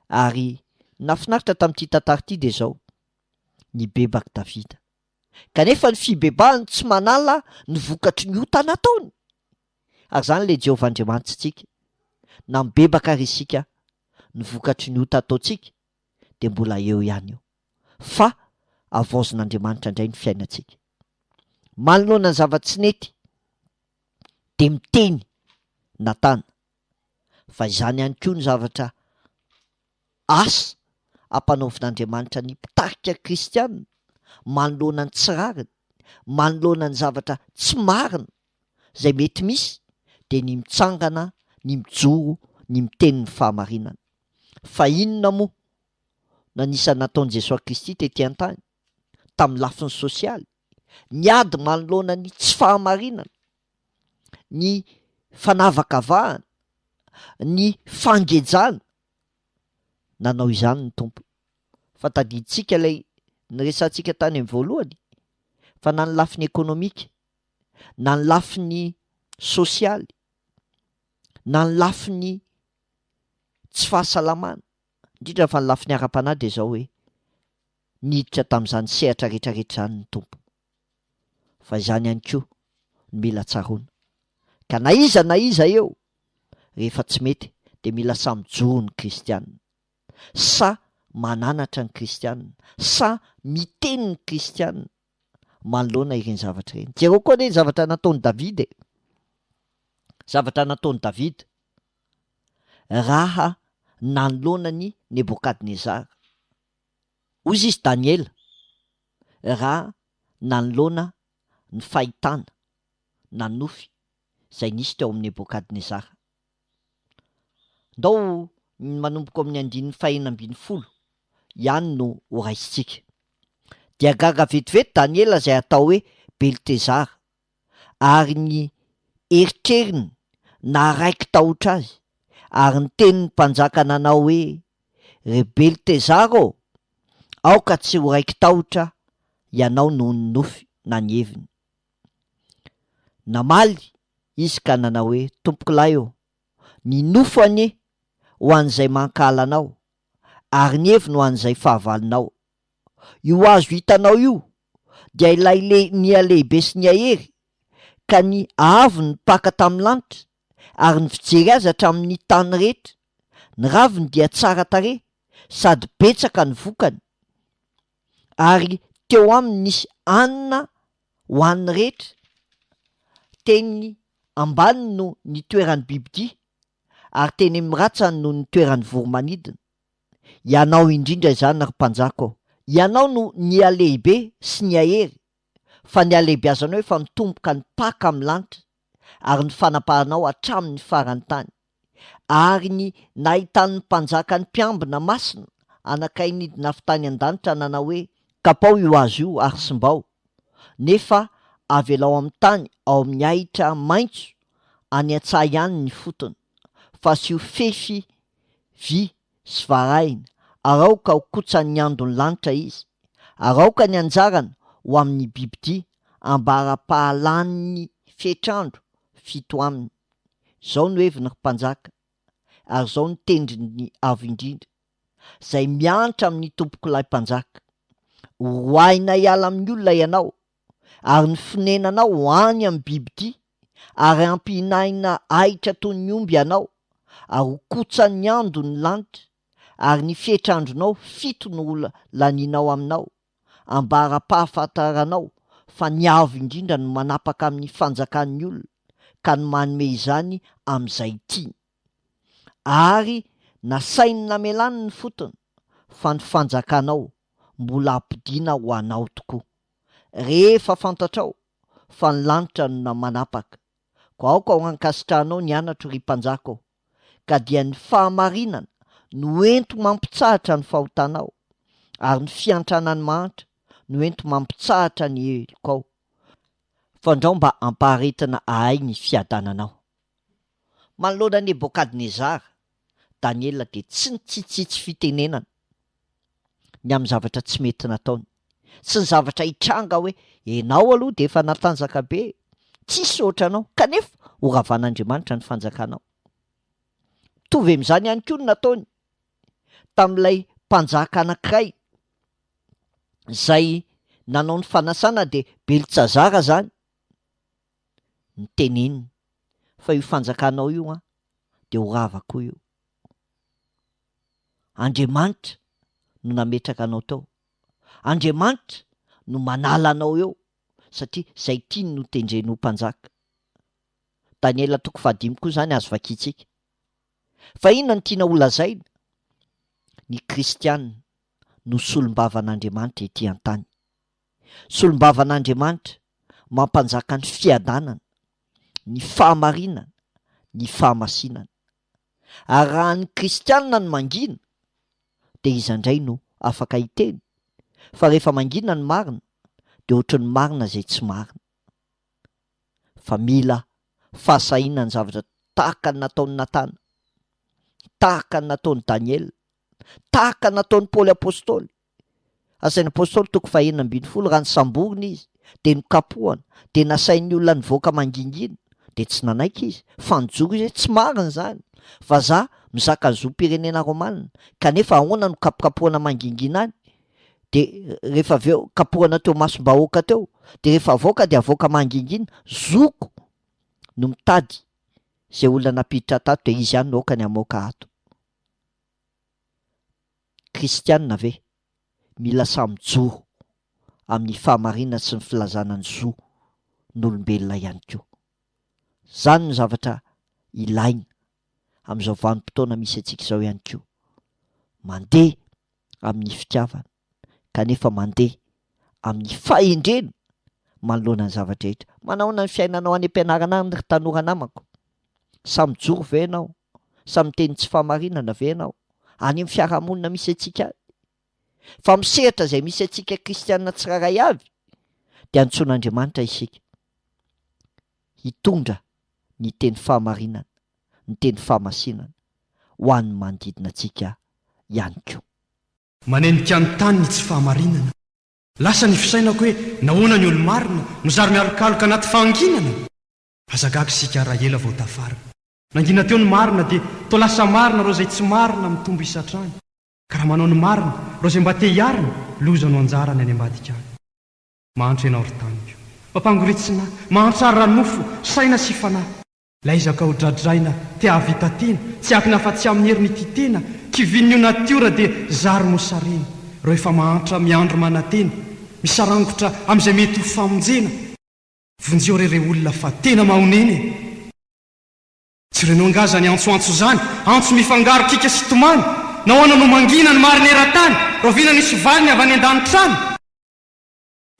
B: Ary ny nahafinaritra tamin'ity tantara ity dia izao, nibebaka Davida. Kanefa ny fibebahany tsy manala ny vokatry ny ota nataony. Ary izany ilay Jehovah Andriamanitsika. Na mibebaka ary isika, ny vokatry ny ota ataontsika dia mbola eo ihany io. Fa havaozin'Andriamanitra indray ny fiainantsika. Manoloana ny zava-tsy nety dia miteny Natana fa izany ihany koa ny zavatra asa ampanaovin'Andriamanitra ny mpitarika kristiana manoloana ny tsy rariny, manoloana ny zavatra tsy marina izay mety misy dia ny mitsangana, ny mijoro, ny miteny ny fahamarinana. Fa inona moa no anisan'ny nataon'i Jesoa Kristy tety an-tany? tamin'ny lafiny sosialy, niady manoloana ny tsy fahamarinana, ny fanavakavahana, ny fangejana. Nanao izany ny Tompo. Fa tadidintsika ilay niresahantsika tany amin'ny voalohany fa na ny lafiny ekonomika, na ny lafiny sosialy, na ny lafiny tsy fahasalamana, indrindra fa ny lafiny ara-panahy dia izao hoe, niditra tamin'izany sehatra rehetra rehetra izany ny Tompo. Fa izany ihany koa no mila tsaroana. Ka na iza na iza eo, rehefa tsy mety dia mila samy mijoro ny kristiana. Sa mananatra ny kristiana, sa miteny ny kristiana manoloana ireny zavatra ireny. Jereo koa anie ny zavatra nataon'i Davida e! Zavatra nataon'i Davida raha nanoloana an'i Nebokadnezara. Hoy izy Daniela raha nanoloana ny fahitana na nofy izay nisy teo amin'i Nebokadnezara. Ndao ny manomboka ao amin'ny andininy fahenina ambinifolo ihany no horaisintsika. Dia gaga vetivety Daniela izay atao hoe Beltezara, ary ny eritreriny naharaiki-tahotra azy, ary niteny ny mpanjaka nanao hoe, Ry Beltezara ô, aoka tsy ho raiki-tahotra ianao noho ny nofy na ny heviny. Namaly izy ka nanao hoe, Tompokolahy ô, ny nofo anie ho an'izay mankahala anao, ary ny heviny ho an'izay fahavalonao. Io hazo hitanao io dia ilay le niha-lehibe sy niha-hery, ka ny haavony nipaka tamin'ny lanitra, Ary ny fijery azy hatramin'ny tany rehetra. Ny raviny dia tsara tarehy sady betsaka ny vokany. Ary teo aminy nisy hanina ho an'ny rehetra. Teny ambaniny no nitoeran'ny bibidia, ary teny amin'ny ratsany no nitoeran'ny voro-manidina. Ianao indrindra izany, ry mpanjaka ô! Ianao no nihalehibe sy nihahery, fa ny halehibiazanao efa nitomboka nipaka amin'ny lanitra, ary ny fanapahanao hatramin'ny faran'ny tany. Ary ny nahitan'ny mpanjaka ny mpiambina masina anankiray nidina avy tany an-danitra nanao hoe, Kapao io hazo io ary simbao, nefa avelao amin'ny tany ao amin'ny ahitra maitso any an-tsaha ihany ny fotony, fa asio fefy vy sy varahina, ary aoka ho kotsan'ny andon'ny lanitra izy, ary aoka ny anjarany ho amin'ny bibidia ambara-pahalan'ny fetr'andro fito aminy. Izao no heviny, ry mpanjaka, ary izao no tendrin'ny Avo Indrindra, izay miantra amin'ny tompokolahy mpanjaka, Horoahina hiala amin'ny olona ianao, ary ny fonenanao ho any amin'ny bibidia, ary hampihinahina ahitra toy ny omby ianao, ary ho kotsan'ny ando ny lanitra, ary ny fetr'andronao fito no ho lanianao aminao, ambara-pahafantaranao fa ny Avo Indrindra no manapaka amin'ny fanjakan'ny olona, ka ny manome izany amin'izay tiany. Ary nasainy namelany ny fotony, fa ny fanjakanao mbola hampodiana ho anao tokoa. Rehefa fantatrao fa ny lanitra no manapaka, koa aoka ho ankasitrahanao ny anatro ry mpanjaka ô, ka dia ny fahamarinana no ento mampitsahatra ny fahotanao, ary ny fiantrana ny mahantra no ento mampitsahatra ny helokao, fandrao mba hampaharetina ahay ny fiadananao. Manoloana Nebokadnezara, Daniela dia tsy nitsitsitsy fitenenana ny amin'ny zavatra tsy mety nataony, sy ny zavatra hitranga hoe enao aloha dia efa natanjaka be, tsisy ohatranao, kanefa ho ravan'Andriamanitra ny fanjakanao. Mitovy amin'izany ihany koa ny nataony tamin'ilay mpanjaka anankiray izay nanao ny fanasana dia Beltsazara izany, niteneniny fa io fanjakanao io an dia ho rava koa io. Andriamanitra no nametraka anao tao. Andriamanitra no manala anao eo satria izay tiany no tendreny ho mpanjaka. Daniela toko fahadimy koa izany azo vakintsika. Fa inona no tiana holazaina? Ny kristiana no solombavan'Andriamanitra ety an-tany. Solombavan'Andriamanitra mampanjaka ny fiadanana, ny fahamarinana, ny fahamasinana. Ary raha ny kristianina no mangina dia iza indray no afaka hiteny? Fa rehefa mangina ny marina dia ohatry ny marina izay tsy marina. Fa mila fahasahiana ny zavatra tahaka ny nataon'i Natana, tahaka ny nataon'i Daniela, tahaka ny nataon'i Paoly Apostoly. Asain'ny Apostoly toko fahenina ambinifolo, raha nisamborina izy, dia nokapohana, dia nasain'ny olona nivoaka mangingina, dia tsy nanaiky izy, fa nijoro izy hoe tsy marina izany, fa za mizaka ny zom-pirenena romana, kanefa ahoana no kapokapohana mangingina any, dia rehefa avy eo kapohana teo masom-bahoaka teo, dia rehefa avoaka dia avoaka mangingina, zoko no mitady izay olona nampiditra tato dia izy ihany no aoka ny hamoaka ato. Kristianina ve mila samy mijoro amin'ny fahamarinana sy ny filazana ny zo n'olombelona ihany koa? Izany no zavatra ilaina amin'izao vanim-potoana misy antsika izao ihany koa. Mandeha amin'ny fitiavana kanefa mandeha amin'ny fahendrena manoloana ny zava-drehetra. Manahoana ny fiainanao any am-pianarana any ry tanora namako? Samy mijoro ve ianao? Samy miteny tsy fahamarinana ve ianao? Any amin'ny fiarahamonina misy antsika any. Fa amin'ny sehatra izay misy antsika kristiana tsirairay avy dia antsoin'Andriamanitra isika hitondra ny teny fahamarinana, ny teny fahamasinana ho an'ny manodidina antsika ihany koa.
F: Manenika ny tany ny tsy fahamarinana. Lasa ny fisainako hoe nahoana ny olo-marina no zary mialokaloka anaty fahanginana? Aza gaga isika raha ela vao tafarina. Nangina teo ny marina dia toa lasa marina ireo izay tsy marina mitombo isa hatrany. Ka raha manao ny marina, ireo izay mba te hiarina, loza no anjarany any ambadika any. Mahantra ianao ry taniko. Mampangoritsina ahy. Mahantra ara-nofo, saina sy fanahy. Laizaka ho dradraina, te hahavita tena, tsy akina afa-tsy amin'ny hery mitia tena, kivian'io natiora dia zary mosarena, ireo efa mahantra miandry manantena, misarangotra amin'izay mety ho famonjena. Vonjeo re rey olona fa tena mahonena e! Tsy renao angaha izany antsoantso izany, antso mifangaro kiaka sy tomany, nahoana no mangina ny marina eran-tany, rahoviana nisy valiny avy any an-danitra any?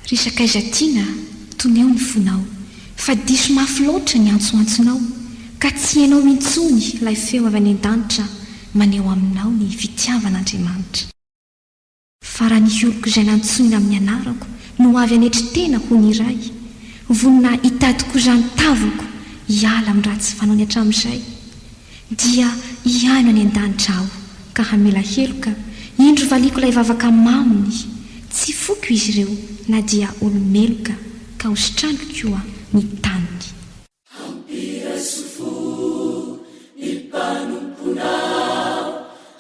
G: Ry sakaiza tiana, toneo ny fonao, fa diso mafy loatra ny antsoantsonao, ka tsy henao intsony ilay feo avy any an-danitra maneho aminao ny fitiavan'Andriamanitra. Fa raha ny oloko izay nantsoina amin'ny anarako no avy hanetry tena ho ny iray, vonona hitady koa izany tavako hiala amin'ny ratsy fanaony hatramin'izay, Dia hihaino any an-danitra aho ka hamela heloka, indro valiako ilay vavaka maminy, tsy foiko izy ireo na dia olo-meloka ka hositraniko koa ny taniny.
E: Hampiraiso fo ny mpanomponao,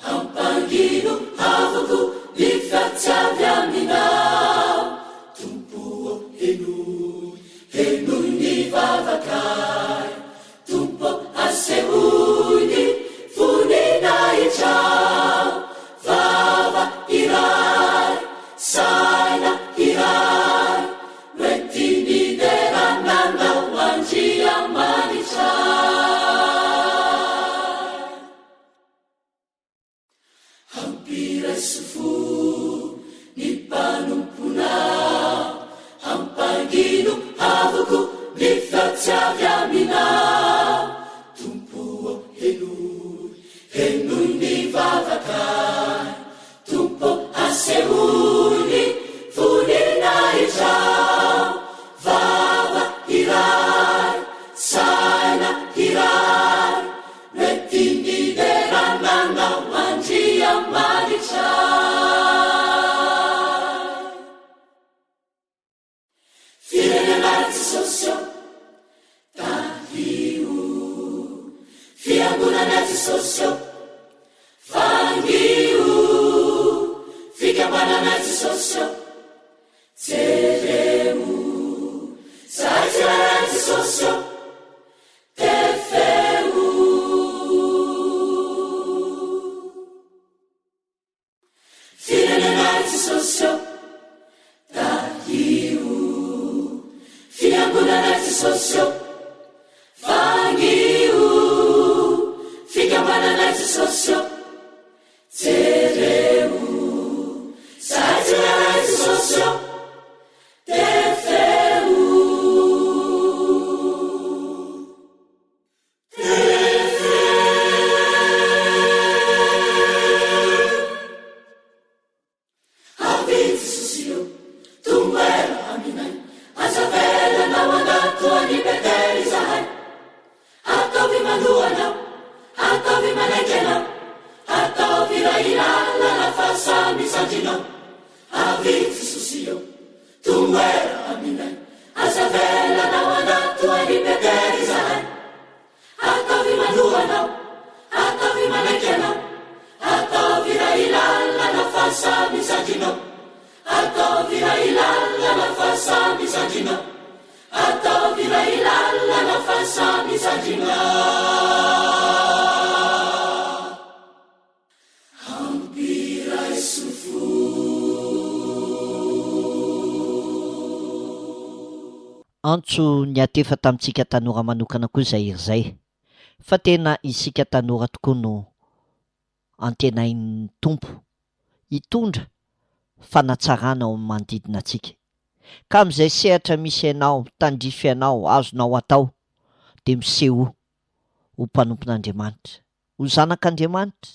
E: hampangino havako ny feo tsy avy aminao. Tompo ô, henoy, henoy ny vavakay, Tompo ô, asehoy ny voninahitrao, vava iray, saina iray, no enti-miderana Anao Andriamanitray. Hampiraiso fo ny mpanomponao, hampangino havoko ny feo tsy avy aminao. Tompo ô, henoy, henoy ny vavakay. Tompo ô, asehoy ny voninahitrao. Vava iray, saina iray, Mety miderana anao Andriamanitra. Firenena Jesosy ô, tahio. Fiangonana Jesosy ô, vangio. Fikambanana Jesosy ô, jereo. Zahay tsirairay Jesosy ô, Tefeo. Firenena Jesosy ô, tahio. Fiangonana Jesosy ô, vangio. Fikambanana Jesosy ô, jereo. Zahay tsirairay Jesosy ô, Tefeo. Avy Jesosy eo, tomoera aminay, aza avelanao anaty toa an'i Petera izahay. Ataovy manohana aho, ataovy manaiky anao, ataovy iray lalana fa samy zandrinao. Avy Jesosy eo, tomoera aminay, aza avelanao anaty toa an'i Petera izahay. Ataovy manohana aho, ataovy manaiky anao, ataovy iray lalana fa samy zandrinao. Ataovy iray lalana fa samy zandrinao. Ataovy iray lalana fa samy zandrinao. Hampiraiso fo.
B: Antso niatefa tamintsika tanora manokana koa izay hery izay, fa tena isika tanora tokoa no antenain'ny Tompo hitondra fanatsarana ao amin'ny manodidina antsika. Ka amin'izay sehatra misy anao, tandrify anao, azonao atao, dia misehoa ho mpanompon'Andriamanitra, ho zanak'Andriamanitra,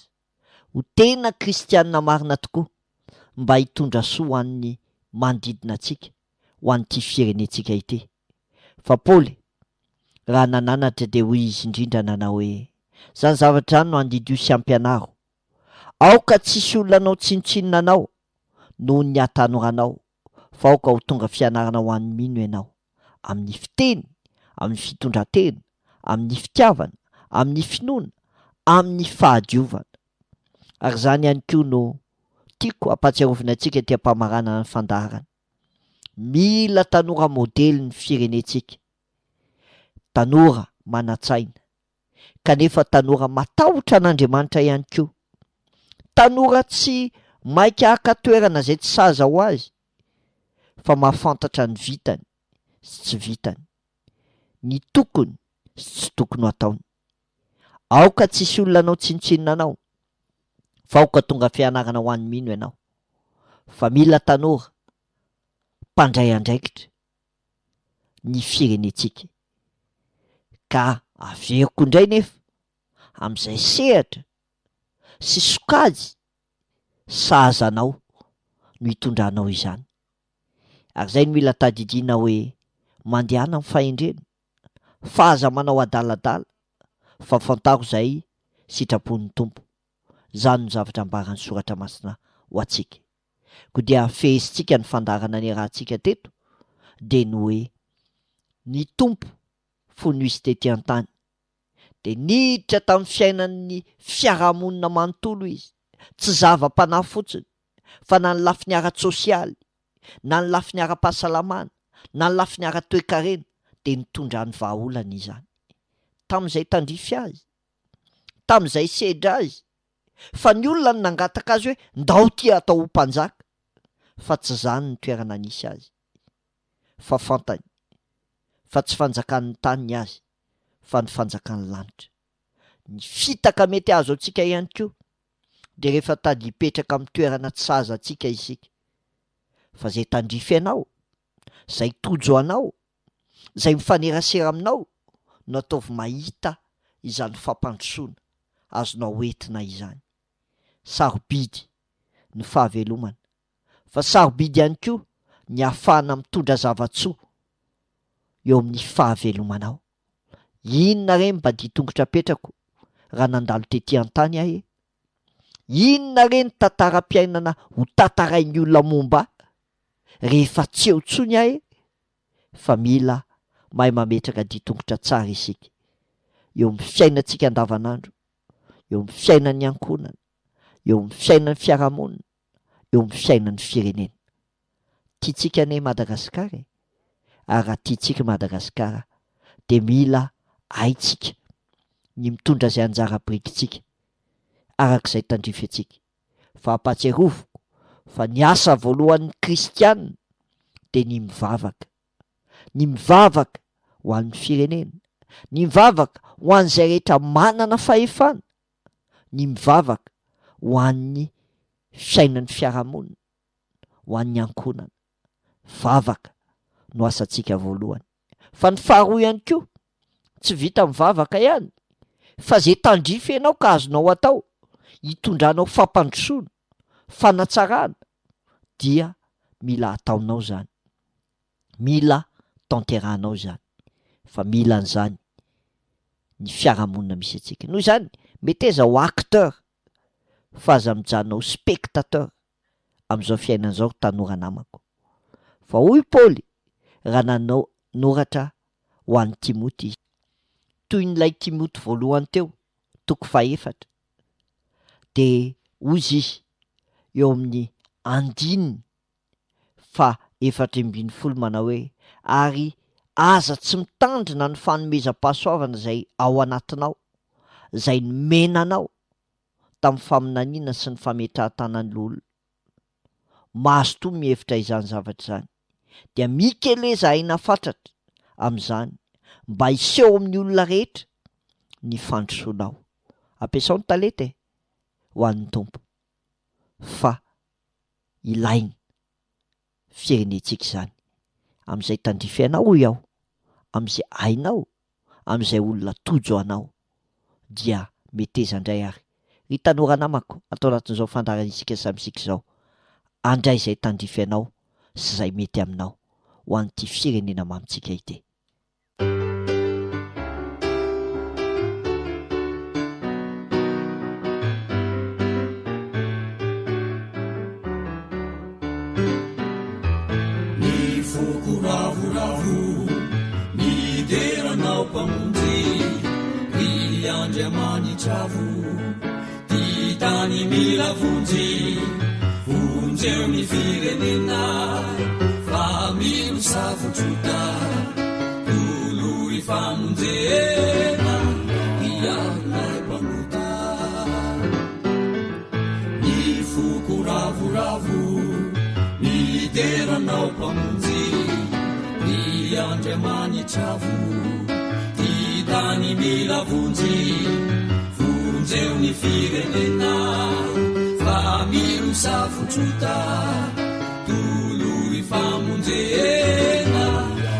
B: ho tena kristiana marina tokoa, mba hitondra soa ho an'ny manodidina antsika, ho an'ity firenentsika ity. Fa Paoly, raha nananatra dia hoy izy indrindra nanao hoe, Izany zavatra izany no andidio sy ampianaro. Aoka tsy hisy olona hanao tsinontsinona anao noho ny hatanoranao, fa aoka ho tonga fianarana ho an'ny mino ianao, amin'ny fiteny, amin'ny fitondran-tena, amin'ny fitiavana, amin'ny finoana, amin'ny fahadiovana. Ary izany ihany koa no tiako hampahatsiarovina antsika ety am-pamaranana ny fandaharana. Mila tanora modely ny firenentsika. Tanora. manan-tsaina, kanefa tanora matahotra an'Andriamanitra ihany koa. Tanora tsy maika haka toerana izay tsy sahaza ho azy, fa mahafantatra ny vitany sy tsy vitany, ny tokony sy tsy tokony ho ataony. Aoka tsy hisy olona hanao tsinontsinona anao, fa aoka tonga fianarana ho an'ny mino ianao. Fa mila tanora mpandray andraikitra ny firenentsika. Ka averiko indray nefa amin'izay sehatra sy sokajy sahaza anao no hitondranao izany. Ary izay no mila tadidiana hoe mandehana amin'ny fahendrena fa aza manao adaladala fa fantaro izay sitrapon'ny Tompo. Izany no zavatra ambaran'ny Soratra Masina ho antsika. Koa dia fehezintsika ny fandaharana niarahantsika teto dia ny hoe ny Tompo fony Izy tety an-tany dia niditra tamin'ny fiainan'ny fiarahamonina manontolo Izy, tsy zava-panahy fotsiny fa na ny lafiny ara-tsosialy, na ny lafiny ara-pahasalamana, na ny lafiny ara-toekarena dia nitondrany vahaolana izany. Tamin'izay tandrify azy, tamin'izay sedra azy, fa ny olona no nangataka azy hoe ndao ty atao ho mpanjaka, fa tsy izany ny toerana nisy azy, fa fantany fa tsy fanjakan'ny tany ny azy fa ny fanjakan'ny lanitra. Ny fitaka mety ahazo antsika ihany koa dia rehefa tady hipetraka amin'ny toerana tsy sahaza antsika isika, fa izay tandrify anao, izay tojo anao, izay mifanerasera aminao no ataovy mahita izany fampandrosoana azonao entina izany. Sarobidy ny fahavelomana, fa sarobidy ihany koa ny ahafahana mitondra zava-tsoa eo amin'ny fahavelomanao. Inona re ny mba dian-tongotra apetrako raha nandalo tety an-tany aho e? Inona re ny tantaram-piainana ho tantarain'ny olona momba ahy rehefa tsy eo intsony aho e? Fa mila mahay mametraka dian-tongotra tsara isika eo amin'ny fiainantsika andavanandro, eo amin'ny fiainan'ny ankohonana, eo amin'ny fiainan'ny fiarahamonina, eo amin'ny fiainan'ny firenena. Tiantsika anie Madagasikara e! Ary raha tiantsika Madagasikara dia mila haintsika ny mitondra izay anjara birikintsika araka izay tandrify antsika. Fa ampahatsiaroviko fa ny asa voalohan'ny kristiana dia ny mivavaka. Ny mivavaka ho an'ny firenena, ny mivavaka ho an'izay rehetra manana fahefana, ny mivavaka ho an'ny fiainan'ny fiarahamonina, ho an'ny ankohonana. Vavaka no asantsika voalohany. Fa ny faharoa ihany koa, tsy vita mivavaka ihany, fa ze tandrify ianao ka azonao atao hitondranao fampandrosoana, fanatsarana dia mila ataonao zany. Mila tanterahanao izany, fa mila an'izany ny fiarahamonina misy antsika. Noho izany, meteza ho acteur fa aza mijanona ho spectateur amin'izao fiainana izao ry tanora namako. Fa hoy Paoly raha nanoratra ho an'i Timoty izy, toy ny ilay Timoty voalohany teo, toko fahefatra, dia hoy izy eo amin'ny andininy faha 14 manao hoe, Ary aza tsy mitandrina ny fanomezam-pahasoavana izay ao anatinao, izay nomena anao tamin'ny faminaniana sy ny fametrahan-tanan'ny loholona. Mazotoa mihevitra izany zavatra izany, dia mikeleza aina fatratra amin'izany mba hiseho amin'ny olona rehetra ny fandrosoanao. Ampiasao ny talenta e, ho an'ny Tompo, fa ilaina firenentsika izany. Amin'izay tandrify anao hoy aho, amin'izay hainao, amin'izay olona tojo anao dia meteza indray ary ry tanora namako ato anatin'izao fandaharan'isika samy isika izao handray izay tandrify anao sy izay mety aminao ho an'ity firenena mamintsika ity.
E: Ny foko ravoravo midera Anao Mpamonjy, ry Andriamanitra avo, ty tany mila vonjy, vonjeo ny firenena fa mino safo-trota, tolory. famonjena hiaronay mpanota. Ny foko ravoravo midera Anao Mpamonjy, Ry Andriamanitravo, ty tany mila vonjy, vonjeo ny firenena fa milo safotr'ota. Tolory famonjena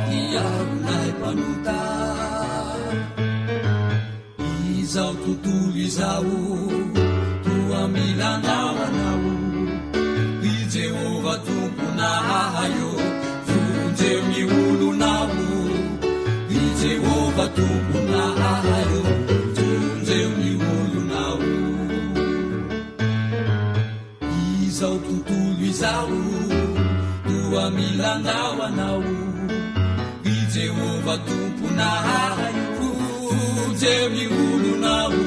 E: hiaronay mpanota. Izao tontolo izao toa mila anao anao. I Jehovah Tomponay ô, vonjeo ny olonao. I Jehovah Tomponay ô, vonjeo ny olonao. Izao tontolo izao toa mila anao anao I Jehovah Tomponay vonjeo ny olonao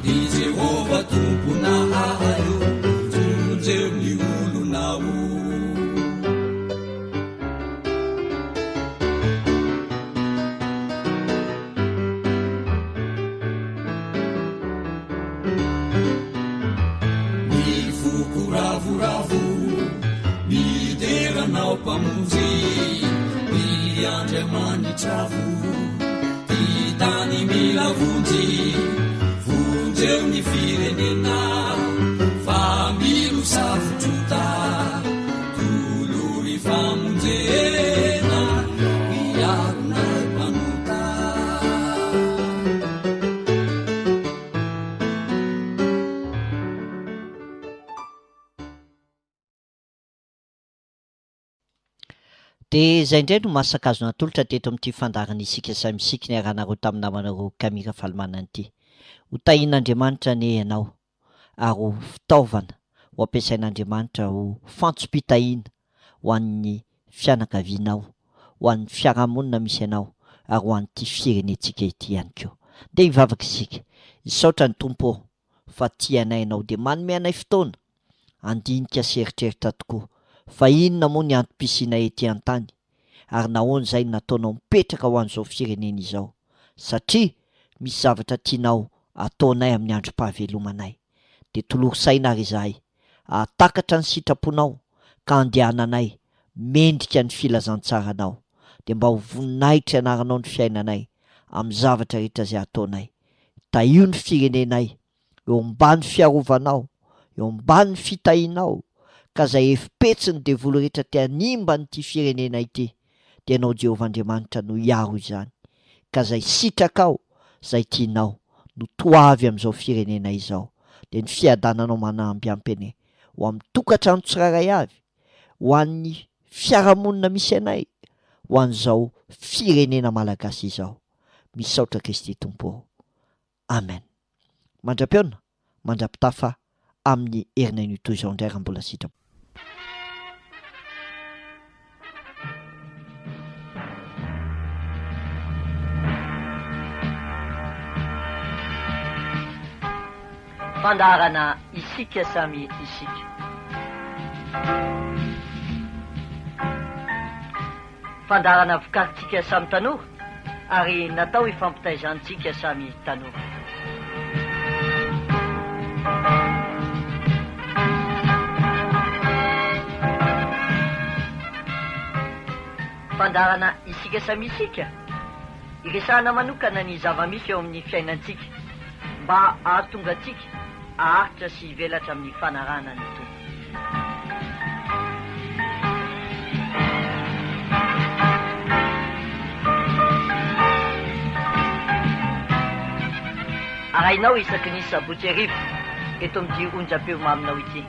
E: I Jehovah Tomponay vonjeo ny olonao. Ny foko ravoravo midera Anao Mpamonjy, Ry Andriamanitra avo, Ty tany mila vonjy, vonjeo ny firenena, fa milo safo-trota, tolory famonjena, hiaronay mpanota.
B: Dia izay indray no masaka azo natolotra teto amin'ity fandaharana Isika Samy Isika niarahanareo tamin'ny namanareo Camille Rafalimanana ity. Ho tahian'Andriamanitra anie ianao ary ho fitaovana ho ampiasain'Andriamanitra ho fantsom-pitahiana ho an'ny fianakavianao, ho an'ny fiarahamonina misy anao ary ho an'ity firenentsika ity ihany koa. Ndeha hivavaka isika. Hisaotra ny Tompo ô fa tia anay Ianao dia manome anay fotoana handinika sy eritreritra tokoa fa inona moa ny antom-pisianay ety an-tany ary nahoana izay no nataonao mipetraka ho an'izao firenena izao satria misy zavatra tianao ataonay amin'ny androm-pahavelomanay dia tolory saina ary izahay hahatakatra ny sitraponao ka handehananay mendrika ny filazantsaranao dia mba ho voninahitry anaranao ny fiainanay amin'ny zavatra rehetra izay ataonay tahio ny firenenay eo ambany fiarovanao eo ambany fitahianao ka izay hevi-petsy ny devoly rehetra te hanimba an'ity firenena ity dia ianao Jehovah Andriamanitra no hiaro izany ka izay sitrakao izay tianao no toavy amin'izao firenena izao dia ny fiadananao manamby ampy anie ho amin'ny tokantrano tsirairay avy, ho an'ny fiarahamonina misy anay, ho an'izao firenena malagasy izao. Misaotra Kristy Tompo ô. Amen. Mandra-pihaona, mandra-pitafa amin'ny herinanio toy izao indray raha mbola sitrapo.
A: Fandaharana Isika samy isika. Fandaharana vokarintsika samy tanora ary natao hifampitaizantsika samy tanora. Fandaharana Isika Samy Isika, iresahana manokana ny zava-misy eo amin'ny fiainantsika mba hahatonga antsika haharitra sy hivelatra amin'ny fanarahana ny Tompo. Arahinao isaky ny sabotsy hariva eto amin'ity onjam-peo maminao ity.